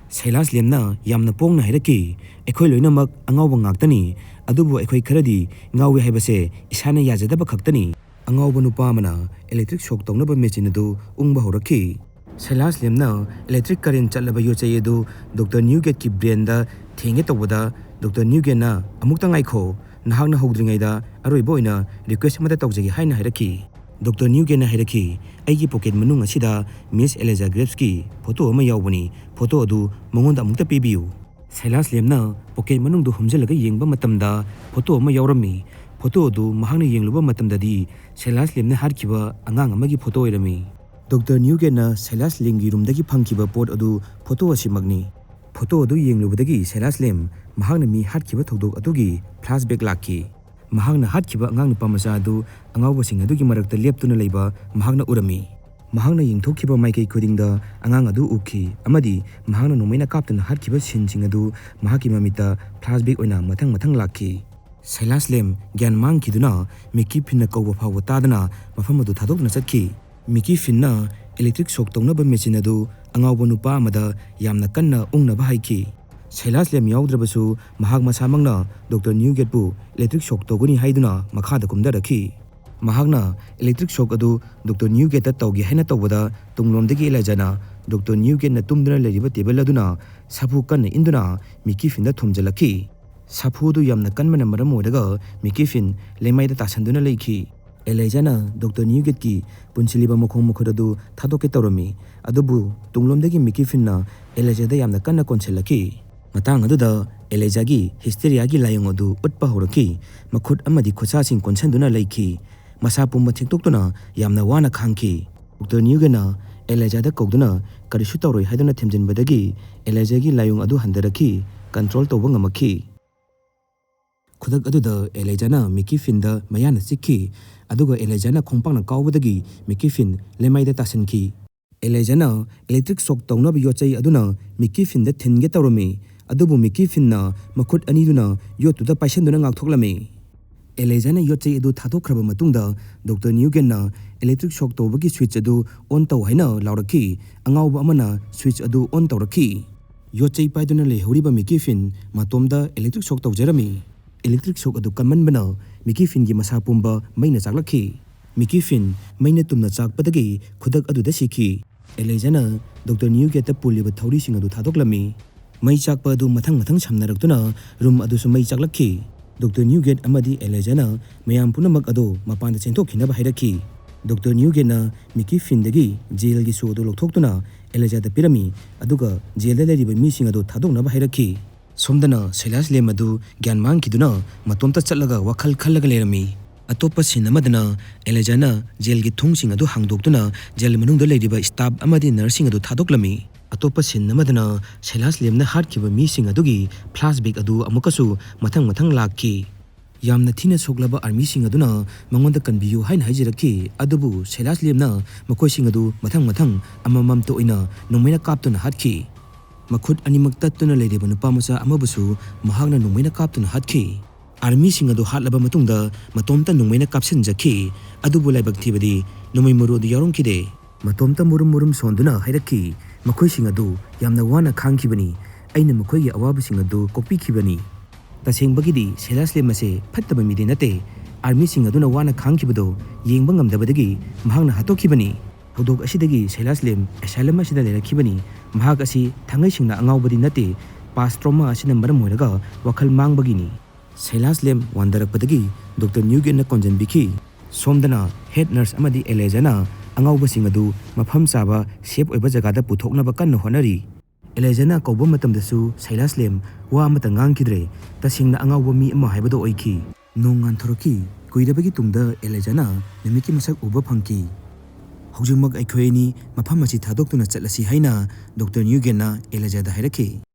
ꯁꯩꯂꯥꯁ ꯂꯦꯝꯅ ꯌꯥꯝꯅ ꯄꯣꯡꯅ ꯍꯥꯏꯔꯛꯈꯤ, "ꯑꯩꯈꯣꯏ ꯂꯣꯏꯅꯃꯛ ꯑꯉꯥꯎꯕ ꯉꯥꯛꯇꯅꯤ, ꯑꯗꯨꯕꯨ ꯑꯩꯈꯣꯏ ꯈꯔꯗꯤ ꯉꯥꯎꯏ ꯍꯥꯏꯕꯁꯦ ꯏꯁꯥꯅ ꯌꯥꯖꯗꯕ ꯈꯛꯇꯅꯤ꯫" ꯑꯉꯥꯎꯕ ꯅꯨꯄꯥ ꯑꯃꯅ ꯏꯂꯦꯛꯇ꯭ꯔꯤꯛ ꯁꯣꯛ ꯇꯧꯅꯕ ꯃꯦꯆꯤꯟ ꯑꯗꯨ ꯎꯪꯕ ꯍꯧꯔꯛꯈꯤ꯫ ꯁꯩꯂꯥꯁ ꯂꯦꯝꯅ ꯏꯂꯦꯛꯇ꯭ꯔꯤꯛ ꯀꯔꯦꯟ ꯆꯠꯂꯕ ꯌꯣꯠꯆꯩ ꯑꯗꯨ ꯗꯣꯛꯇꯔ ꯅ꯭ꯌꯨꯒꯦꯠꯀꯤ ꯕ꯭ꯔꯦꯟꯗ ꯊꯦꯡꯒꯦ ꯇꯧꯕꯗ, ꯗꯣꯛꯇꯔ ꯅ꯭ꯌꯨꯒꯦꯠꯅ, "ꯑꯃꯨꯛꯇ ꯉꯥꯏꯈꯣ, ꯅꯍꯥꯛꯅ ꯍꯧꯗ꯭ꯔꯤꯉꯩꯗ ꯑꯔꯣꯏꯕ ꯑꯣꯏꯅ ꯔꯤꯀ꯭ꯋꯦꯁ ꯑꯃꯇ ꯇꯧꯖꯒꯦ" ꯍꯥꯏꯅ ꯍꯥꯏꯔꯛꯈꯤ꯫ ꯗꯣꯛꯇꯔ ꯅ꯭ꯌꯨꯒꯦꯠꯅ ꯍꯥꯏꯔꯛꯈꯤ, "ꯑꯩꯒꯤ ꯄꯣꯀꯦꯠ ꯃꯅꯨꯡ ꯑꯁꯤꯗ ꯃꯤꯁ ꯑꯦꯂꯦꯖꯥ ꯒ꯭ꯔꯦꯞꯁꯀꯤ ꯐꯣꯇꯣ ꯑꯃ ꯌꯥꯎꯕꯅꯤ, ꯐꯣꯇꯣ ꯑꯗꯨ ꯃꯉꯣꯟꯗ ꯑꯃꯨꯛꯇ ꯄꯤꯕꯤꯌꯨ꯫" ꯁꯩꯂꯥꯁ ꯂꯦꯝꯅ ꯄꯣꯀꯦꯠ ꯃꯅꯨꯡꯗꯨ ꯍꯨꯝꯖꯤꯜꯂꯒ ꯌꯦꯡꯕ ꯃꯇꯝꯗ ꯐꯣꯇꯣ ꯑꯃ ꯌꯥꯎꯔꯝꯃꯤ꯫ ꯐꯣꯇꯣ ꯑꯗꯨ ꯃꯍꯥꯛꯅ ꯌꯦꯡꯂꯨꯕ ꯃꯇꯝꯗꯗꯤ ꯁꯩꯂꯥꯁ ꯂꯦꯝꯅ ꯍꯥꯠꯈꯤꯕ ꯑꯉꯥꯡ ꯑꯃꯒꯤ ꯐꯣꯇꯣ ꯑꯣꯏꯔꯝꯃꯤ꯫ ꯗꯣꯛꯇꯔ ꯅ꯭ꯌꯨꯒꯦꯠꯅ ꯁꯩꯂꯥꯁ ꯂꯦꯝꯒꯤ ꯔꯨꯝꯗꯒꯤ ꯐꯪꯈꯤꯕ ꯄꯣꯠ ꯑꯗꯨ ꯐꯣꯇꯣ ꯑꯁꯤꯃꯛꯅꯤ꯫ ꯐꯣꯇꯣ ꯑꯗꯨ ꯌꯦꯡꯂꯨꯕꯗꯒꯤ ꯁꯩꯂꯥꯁ ꯂꯦꯝ ꯃꯍꯥꯛꯅ ꯃꯤ ꯍꯥꯠꯈꯤꯕ ꯊꯧꯗꯣꯛ ꯑꯗꯨꯒꯤ ꯐ꯭ꯂꯥꯁꯕꯦꯛ ꯂꯥꯛꯈꯤ꯫ ꯃꯍꯥꯛꯅ ꯍꯥꯠꯈꯤꯕ ꯑꯉꯥꯡ ꯅꯨꯄꯥ ꯃꯆꯥ ꯑꯗꯨ ꯑꯉꯥꯎꯕꯁꯤꯡ ꯑꯗꯨꯒꯤ ꯃꯔꯛꯇ ꯂꯦꯞꯇꯨꯅ ꯂꯩꯕ ꯃꯍꯥꯛꯅ ꯎꯔꯝꯃꯤ꯫ ꯃꯍꯥꯛꯅ ꯌꯦꯡꯊꯣꯛꯈꯤꯕ ꯃꯥꯏꯀꯩ ꯈꯨꯗꯤꯡꯗ ꯑꯉꯥꯡ ꯑꯗꯨ ꯎꯈꯤ ꯑꯃꯗꯤ ꯃꯍꯥꯛꯅ ꯅꯣꯡꯃꯩꯅ ꯀꯥꯞꯇꯨꯅ ꯍꯥꯠꯈꯤꯕ ꯁꯤꯟꯁꯤꯡ ꯑꯗꯨ ꯃꯍꯥꯛꯀꯤ ꯃꯃꯤꯠꯇ ꯐ꯭ꯂꯥꯁꯕꯦꯛ ꯑꯣꯏꯅ ꯃꯊꯪ ꯃꯊꯪ ꯂꯥꯛꯈꯤ꯫ ꯁꯩꯂꯥꯁ ꯂꯦꯝ ꯒ꯭ꯌꯥꯟ ꯃꯥꯡꯈꯤꯗꯨꯅ ꯃꯤꯀꯤ ꯐꯤꯟꯅ ꯀꯧꯕ ꯐꯥꯎꯕ ꯇꯥꯗꯅ ꯃꯐꯝ ꯑꯗꯨ ꯊꯥꯗꯣꯛꯇꯨꯅ ꯆꯠꯈꯤ꯫ ꯃꯤꯀꯤ ꯐꯤꯟꯅ ꯏꯂꯦꯛꯇ꯭ꯔꯤꯛ ꯁꯣꯛ ꯇꯧꯅꯕ ꯃꯦꯆꯤꯟ ꯑꯗꯨ ꯑꯉꯥꯎꯕ ꯅꯨꯄꯥ ꯑꯃꯗ ꯌꯥꯝꯅ ꯀꯟꯅ ꯎꯪꯅꯕ ꯍꯥꯏꯈꯤ꯫ ꯁꯩꯂꯥꯁ ꯂꯦꯝ ꯌꯥꯎꯗ꯭ꯔꯕꯁꯨ ꯃꯍꯥꯛ ꯃꯁꯥꯃꯛꯅ ꯗꯣꯛꯇꯔ ꯅ꯭ꯌꯨꯒꯦꯠꯄꯨ ꯏꯂꯦꯛꯇ꯭ꯔꯤꯛ ꯁꯣꯛ ꯇꯧꯒꯅꯤ ꯍꯥꯏꯗꯨꯅ ꯃꯈꯥꯗ ꯀꯨꯝꯊꯔꯛꯈꯤ꯫ ꯃꯍꯥꯛꯅ ꯏꯂꯦꯛꯇ꯭ꯔꯤꯛ ꯁꯣꯛ ꯑꯗꯨ ꯗꯣꯛꯇꯔ ꯅ꯭ꯌꯨꯒꯦꯠꯇ ꯇꯧꯒꯦ ꯍꯥꯏꯅ ꯇꯧꯕꯗ ꯇꯨꯡꯂꯣꯝꯗꯒꯤ ꯑꯦꯂꯥꯏꯖꯥꯅ ꯗꯣꯛꯇꯔ ꯅ꯭ꯌꯨꯒꯦꯠꯅ ꯇꯨꯝꯗꯨꯅ ꯂꯩꯔꯤꯕ ꯇꯦꯕꯜ ꯑꯗꯨꯅ ꯁꯥꯐꯨ ꯀꯟꯅ ꯏꯟꯗꯨꯅ ꯃꯤꯀꯤ ꯐꯤꯟꯗ ꯊꯣꯝꯖꯤꯜꯂꯛꯈꯤ꯫ ꯁꯥꯐꯨ ꯑꯗꯨ ꯌꯥꯝꯅ ꯀꯟꯕꯅ ꯃꯔꯝ ꯑꯣꯏꯔꯒ ꯃꯤꯀꯤ ꯐꯤꯟ ꯂꯩꯃꯥꯏꯗ ꯇꯥꯁꯟꯗꯨꯅ ꯂꯩꯈꯤ꯫ ꯑꯦꯂꯥꯏꯖꯥꯅ ꯗꯣꯛꯇꯔ ꯅ꯭ꯌꯨꯒꯦꯠꯀꯤ ꯄꯨꯟꯁꯤꯜꯂꯤꯕ ꯃꯈꯣꯡ ꯃꯈꯨꯠ ꯑꯗꯨ ꯊꯥꯗꯣꯛꯀꯦ ꯇꯧꯔꯝꯃꯤ, ꯑꯗꯨꯕꯨ ꯇꯨꯡꯂꯣꯝꯗꯒꯤ ꯃꯤꯀꯤ ꯐꯤꯟꯅ ꯑꯦꯂꯥꯏꯖꯥꯗ ꯌꯥꯝꯅ ꯀꯟꯅ ꯀꯣꯟꯁꯤꯜꯂꯛꯈꯤ꯫ ꯃꯇꯥꯡ ꯑꯗꯨꯗ ꯑꯦꯂꯥꯏꯖꯥꯒꯤ ꯍꯤꯁꯇꯦꯔꯤꯌꯥꯒꯤ ꯂꯥꯏꯑꯣꯡ ꯑꯗꯨ ꯎꯠꯄ ꯍꯧꯔꯛꯈꯤ꯫ ꯃꯈꯨꯠ ꯑꯃꯗꯤ ꯈꯨꯠꯁꯥꯁꯤꯡ ꯀꯣꯟꯁꯤꯟꯗꯨꯅ ꯂꯩꯈꯤ꯫ ꯃꯁꯥ ꯄꯨꯝꯕ ꯊꯦꯛꯇꯣꯛꯇꯨꯅ ꯌꯥꯝꯅ ꯋꯥꯅ ꯈꯥꯡꯈꯤ꯫ ꯗꯣꯛꯇꯔ ꯅ꯭ꯌꯨꯒꯦꯠꯅ ꯑꯦꯂꯥꯏꯖꯥꯗ ꯀꯧꯗꯨꯅ ꯀꯔꯤꯁꯨ ꯇꯧꯔꯣꯏ ꯍꯥꯏꯗꯨꯅ ꯊꯦꯝꯖꯤꯟꯕꯗꯒꯤ ꯑꯦꯂꯥꯏꯖꯥꯒꯤ ꯂꯥꯏꯑꯣꯡ ꯑꯗꯨ ꯍꯟꯊꯔꯛꯈꯤ, ꯀꯟꯇ꯭ꯔꯣꯜ ꯇꯧꯕ ꯉꯝꯃꯛꯈꯤ꯫ ꯈꯨꯗꯛ ꯑꯗꯨꯗ ꯑꯦꯂꯥꯏꯖꯥꯅ ꯃꯤꯀꯤ ꯐꯤꯟꯗ ꯃꯌꯥꯅ ꯆꯤꯛꯈꯤ, ꯑꯗꯨꯒ ꯑꯦꯂꯥꯏꯖꯥꯅ ꯈꯣꯡꯄꯥꯛꯅ ꯀꯥꯎꯕꯗꯒꯤ ꯃꯤꯀꯤ ꯐꯤꯟ ꯂꯩꯃꯥꯏꯗ ꯇꯥꯁꯤꯟꯈꯤ꯫ ꯑꯦꯂꯥꯏꯖꯥꯅ ꯏꯂꯦꯛꯇ꯭ꯔꯤꯛ ꯁꯣꯛ ꯇꯧꯅꯕ ꯌꯣꯠ ꯆꯩ ꯑꯗꯨꯅ ꯃꯤꯀꯤ ꯐꯤꯟꯗ ꯊꯤꯟꯒꯦ ꯇꯧꯔꯝꯃꯤ, ꯑꯗꯨꯕꯨ ꯃꯤꯀꯤ ꯐꯤꯟꯅ ꯃꯈꯨꯠ ꯑꯅꯤꯗꯨꯅ ꯌꯣꯠꯇꯨꯗ ꯄꯥꯏꯁꯟꯗꯨꯅ ꯉꯥꯛꯊꯣꯛꯂꯝꯃꯤ꯫ ꯑꯦꯂꯥꯏꯖꯥꯅ ꯌꯣꯠ ꯆꯩ ꯑꯗꯨ ꯊꯥꯗꯣꯛꯈ꯭ꯔꯕ ꯃꯇꯨꯡꯗ ꯗꯣꯛꯇꯔ ꯅ꯭ꯌꯨꯒꯦꯟꯅ ꯏꯂꯦꯛꯇ꯭ꯔꯤꯛ ꯁꯣꯛ ꯇꯧꯕꯒꯤ ꯁ꯭ꯋꯤꯆ ꯑꯗꯨ ꯑꯣꯟ ꯇꯧ ꯍꯥꯏꯅ ꯂꯥꯎꯔꯛꯈꯤ꯫ ꯑꯉꯥꯎꯕ ꯑꯃꯅ ꯁ꯭ꯋꯤꯆ ꯑꯗꯨ ꯑꯣꯟ ꯇꯧꯔꯛꯈꯤ꯫ ꯌꯣꯠ ꯆꯩ ꯄꯥꯏꯗꯨꯅ ꯂꯩꯍꯧꯔꯤꯕ ꯃꯤꯀꯤ ꯐꯤꯟ ꯃꯇꯣꯝꯇ ꯏꯂꯦꯛꯇ꯭ꯔꯤꯛ ꯁꯣꯛ ꯇꯧꯖꯔꯝꯃꯤ꯫ ꯏꯂꯦꯛꯇ꯭ꯔꯤꯛ ꯁꯣꯛ ꯑꯗꯨ ꯀꯟꯃꯟꯕꯅ ꯃꯤꯀꯤ ꯐꯤꯟꯒꯤ ꯃꯁꯥ ꯄꯨꯝꯕ ꯃꯩꯅ ꯆꯥꯛꯂꯛꯈꯤ꯫ ꯃꯤꯀꯤ ꯐꯤꯟ ꯃꯩꯅ ꯇꯨꯝꯅ ꯆꯥꯛꯄꯗꯒꯤ ꯈꯨꯗꯛ ꯑꯗꯨꯗ ꯁꯤꯈꯤ꯫ ꯑꯦꯂꯥꯏꯖꯥꯅ ꯗꯣꯛꯇꯔ ꯅ꯭ꯌꯨꯒꯦꯠꯇ ꯄꯨꯜꯂꯤꯕ ꯊꯧꯔꯤꯁꯤꯡ ꯑꯗꯨ ꯊꯥꯗꯣꯛꯂꯝꯃꯤ꯫ ꯃꯩ ꯆꯥꯛꯄ ꯑꯗꯨ ꯃꯊꯪ ꯃꯊꯪ ꯁꯝꯅꯔꯛꯇꯨꯅ ꯔꯨꯝ ꯑꯗꯨꯁꯨ ꯃꯩ ꯆꯥꯛꯂꯛꯈꯤ꯫ ꯗꯣꯛꯇꯔ ꯅ꯭ꯌꯨꯒꯦꯠ ꯑꯃꯗꯤ ꯑꯦꯂꯥꯏꯖꯥꯅ ꯃꯌꯥꯝ ꯄꯨꯝꯅꯃꯛ ꯑꯗꯨ ꯃꯄꯥꯟꯗ ꯆꯦꯟꯊꯣꯛꯈꯤꯅꯕ ꯍꯥꯏꯔꯛꯈꯤ꯫ ꯗꯣꯛꯇꯔ ꯅ꯭ꯌꯨꯒꯦꯠꯅ ꯃꯤꯀꯤ ꯐꯤꯟꯗꯒꯤ ꯖꯦꯜꯒꯤ ꯁꯣ ꯑꯗꯨ ꯂꯧꯊꯣꯛꯇꯨꯅ ꯑꯦꯂꯥꯏꯖꯥꯗ ꯄꯤꯔꯝꯃꯤ, ꯑꯗꯨꯒ ꯖꯦꯜꯗ ꯂꯩꯔꯤꯕ ꯃꯤꯁꯤꯡ ꯑꯗꯨ ꯊꯥꯗꯣꯛꯅꯕ ꯍꯥꯏꯔꯛꯈꯤ꯫ ꯁꯣꯝꯗꯅ ꯁꯩꯂꯥꯁ ꯂꯦꯝ ꯑꯗꯨ ꯒ꯭ꯌꯥꯟ ꯃꯥꯡꯈꯤꯗꯨꯅ ꯃꯇꯣꯝꯇ ꯆꯠꯂꯒ ꯋꯥꯈꯜ ꯈꯜꯂꯒ ꯂꯩꯔꯝꯃꯤ꯫ ꯑꯇꯣꯞꯄ ꯁꯤꯟ ꯑꯃꯗꯅ ꯑꯦꯂꯥꯏꯖꯥꯅ ꯖꯦꯜꯒꯤ ꯊꯣꯡꯁꯤꯡ ꯑꯗꯨ ꯍꯥꯡꯗꯣꯛꯇꯨꯅ ꯖꯦꯜ ꯃꯅꯨꯡꯗ ꯂꯩꯔꯤꯕ ꯁ꯭ꯇꯥꯐ ꯑꯃꯗꯤ ꯅꯔꯁꯁꯤꯡ ꯑꯗꯨ ꯊꯥꯗꯣꯛꯂꯝꯃꯤ꯫ ꯑꯇꯣꯞꯄ ꯁꯤꯟ ꯑꯃꯗꯅ ꯁꯩꯂꯥꯁ ꯂꯦꯝꯅ ꯍꯥꯠꯈꯤꯕ ꯃꯤꯁꯤꯡ ꯑꯗꯨꯒꯤ ꯐ꯭ꯂꯥꯁꯕꯦꯛ ꯑꯗꯨ ꯑꯃꯨꯛꯀꯁꯨ ꯃꯊꯪ ꯃꯊꯪ ꯂꯥꯛꯈꯤ꯫ ꯌꯥꯝꯅ ꯊꯤꯅ ꯁꯣꯛꯂꯕ ꯑꯥꯔꯃꯤꯁꯤꯡ ꯑꯗꯨꯅ ꯃꯉꯣꯟꯗ ꯀꯟꯕꯤꯌꯨ ꯍꯥꯏꯅ ꯍꯥꯏꯖꯔꯛꯈꯤ, ꯑꯗꯨꯕꯨ ꯁꯩꯂꯥꯁ ꯂꯦꯝꯅ ꯃꯈꯣꯏꯁꯤꯡ ꯑꯗꯨ ꯃꯊꯪ ꯃꯊꯪ ꯑꯃꯃꯝꯇ ꯑꯣꯏꯅ ꯅꯣꯡꯃꯩꯅ ꯀꯥꯞꯇꯨꯅ ꯍꯥꯠꯈꯤ꯫ ꯃꯈꯨꯠ ꯑꯅꯤꯃꯛ ꯇꯠꯇꯨꯅ ꯂꯩꯔꯤꯕ ꯅꯨꯄꯥ ꯃꯆꯥ ꯑꯃꯕꯨꯁꯨ ꯃꯍꯥꯛꯅ ꯅꯣꯡꯃꯩꯅ ꯀꯥꯞꯇꯨꯅ ꯍꯥꯠꯈꯤ꯫ ꯑꯥꯔꯃꯤꯁꯤꯡ ꯑꯗꯨ ꯍꯥꯠꯂꯕ ꯃꯇꯨꯡꯗ ꯃꯇꯣꯝꯇ ꯅꯣꯡꯃꯩꯅ ꯀꯥꯞꯁꯤꯟꯖꯈꯤ, ꯑꯗꯨꯕꯨ ꯂꯥꯏꯕꯛ ꯊꯤꯕꯗꯤ ꯅꯣꯡꯃꯩ ꯃꯔꯨ ꯑꯗꯨ ꯌꯥꯎꯔꯝꯈꯤꯗꯦ꯫ ꯃꯇꯣꯝꯇ ꯃꯨꯔꯨꯝ ꯃꯨꯔꯨꯝ ꯁꯣꯟꯗꯨꯅ ꯍꯥꯏꯔꯛꯈꯤ, "ꯃꯈꯣꯏꯁꯤꯡ ꯑꯗꯨ ꯌꯥꯝꯅ ꯋꯥꯅ ꯈꯥꯡꯈꯤꯕꯅꯤ꯫ ꯑꯩꯅ ꯃꯈꯣꯏꯒꯤ ꯑꯋꯥꯕꯁꯤꯡ ꯑꯗꯨ ꯀꯣꯛꯄꯤꯈꯤꯕꯅꯤ"꯫ ꯇꯁꯦꯡꯕꯒꯤꯗꯤ ꯁꯩꯂꯥꯁ ꯂꯦꯝ ꯑꯁꯦ ꯐꯠꯇꯕ ꯃꯤꯗꯤ ꯅꯠꯇꯦ꯫ ꯑꯥꯔꯃꯤꯁꯤꯡ ꯑꯗꯨꯅ ꯋꯥꯅ ꯈꯥꯡꯈꯤꯕꯗꯣ ꯌꯦꯡꯕ ꯉꯝꯗꯕꯗꯒꯤ ꯃꯍꯥꯛꯅ ꯍꯥꯠꯇꯣꯛꯈꯤꯕꯅꯤ꯫ ꯊꯧꯗꯣꯛ ꯑꯁꯤꯗꯒꯤ ꯁꯩꯂꯥꯁ ꯂꯦꯝ ꯑꯦꯁꯥꯏꯂꯝ ꯑꯁꯤꯗ ꯂꯩꯔꯛꯈꯤꯕꯅꯤ꯫ ꯃꯍꯥꯛ ꯑꯁꯤ ꯊꯥꯡꯉꯩ ꯁꯦꯡꯅ ꯑꯉꯥꯎꯕꯗꯤ ꯅꯠꯇꯦ꯫ ꯄꯥꯁ ꯇ꯭ꯔꯣꯃꯥ ꯑꯁꯤꯅ ꯃꯔꯝ ꯑꯣꯏꯔꯒ ꯋꯥꯈꯜ ꯃꯥꯡꯕꯒꯤꯅꯤ꯫ ꯁꯩꯂꯥꯁ ꯂꯦꯝ ꯋꯥꯟꯊꯔꯛꯄꯗꯒꯤ ꯗꯣꯛꯇꯔ ꯅ꯭ꯌꯨꯒꯦꯠꯅ ꯀꯣꯟꯖꯟꯕꯤꯈꯤ꯫ ꯁꯣꯝꯗꯅ ꯍꯦꯗ ꯅꯔꯁ ꯑꯃꯗꯤ ꯑꯦꯂꯦꯖꯥꯅ ꯑꯉꯥꯎꯕꯁꯤꯡ ꯑꯗꯨ ꯃꯐꯝ ꯆꯥꯕ, ꯁꯦꯐ ꯑꯣꯏꯕ ꯖꯒꯥꯗ ꯄꯨꯊꯣꯛꯅꯕ ꯀꯟꯅ ꯍꯣꯠꯅꯔꯤ꯫ ꯑꯦꯂꯦꯖꯥꯅ ꯀꯧꯕ ꯃꯇꯝꯗꯁꯨ ꯁꯩꯂꯥꯁ ꯂꯦꯝ ꯋꯥ ꯑꯃꯠꯇ ꯉꯥꯡꯈꯤꯗ꯭ꯔꯦ꯫ ꯇꯁꯦꯡꯅ ꯑꯉꯥꯎꯕ ꯃꯤ ꯑꯃ ꯍꯥꯏꯕꯗꯣ ꯑꯣꯏꯈꯤ꯫ ꯅꯣꯡ ꯉꯥꯟꯊꯣꯔꯛꯈꯤ꯫ ꯀꯨꯏꯔꯕꯒꯤ ꯇꯨꯡꯗ ꯑꯦꯂꯦꯖꯥꯅ ꯅꯨꯃꯤꯠꯀꯤ ꯃꯁꯛ ꯎꯕ ꯐꯪꯈꯤ꯫ "ꯍꯧꯖꯤꯛꯃꯛ ꯑꯩꯈꯣꯏ ꯑꯅꯤ ꯃꯐꯝ ꯑꯁꯤ ꯊꯥꯗꯣꯛꯇꯨꯅ ꯆꯠꯂꯁꯤ" ꯍꯥꯏꯅ ꯗꯣꯛꯇꯔ ꯅ꯭ꯌꯨꯒꯦꯠꯅ ꯑꯦꯂꯥꯏꯖꯥꯗ ꯍꯥꯏꯔꯛꯈꯤ꯫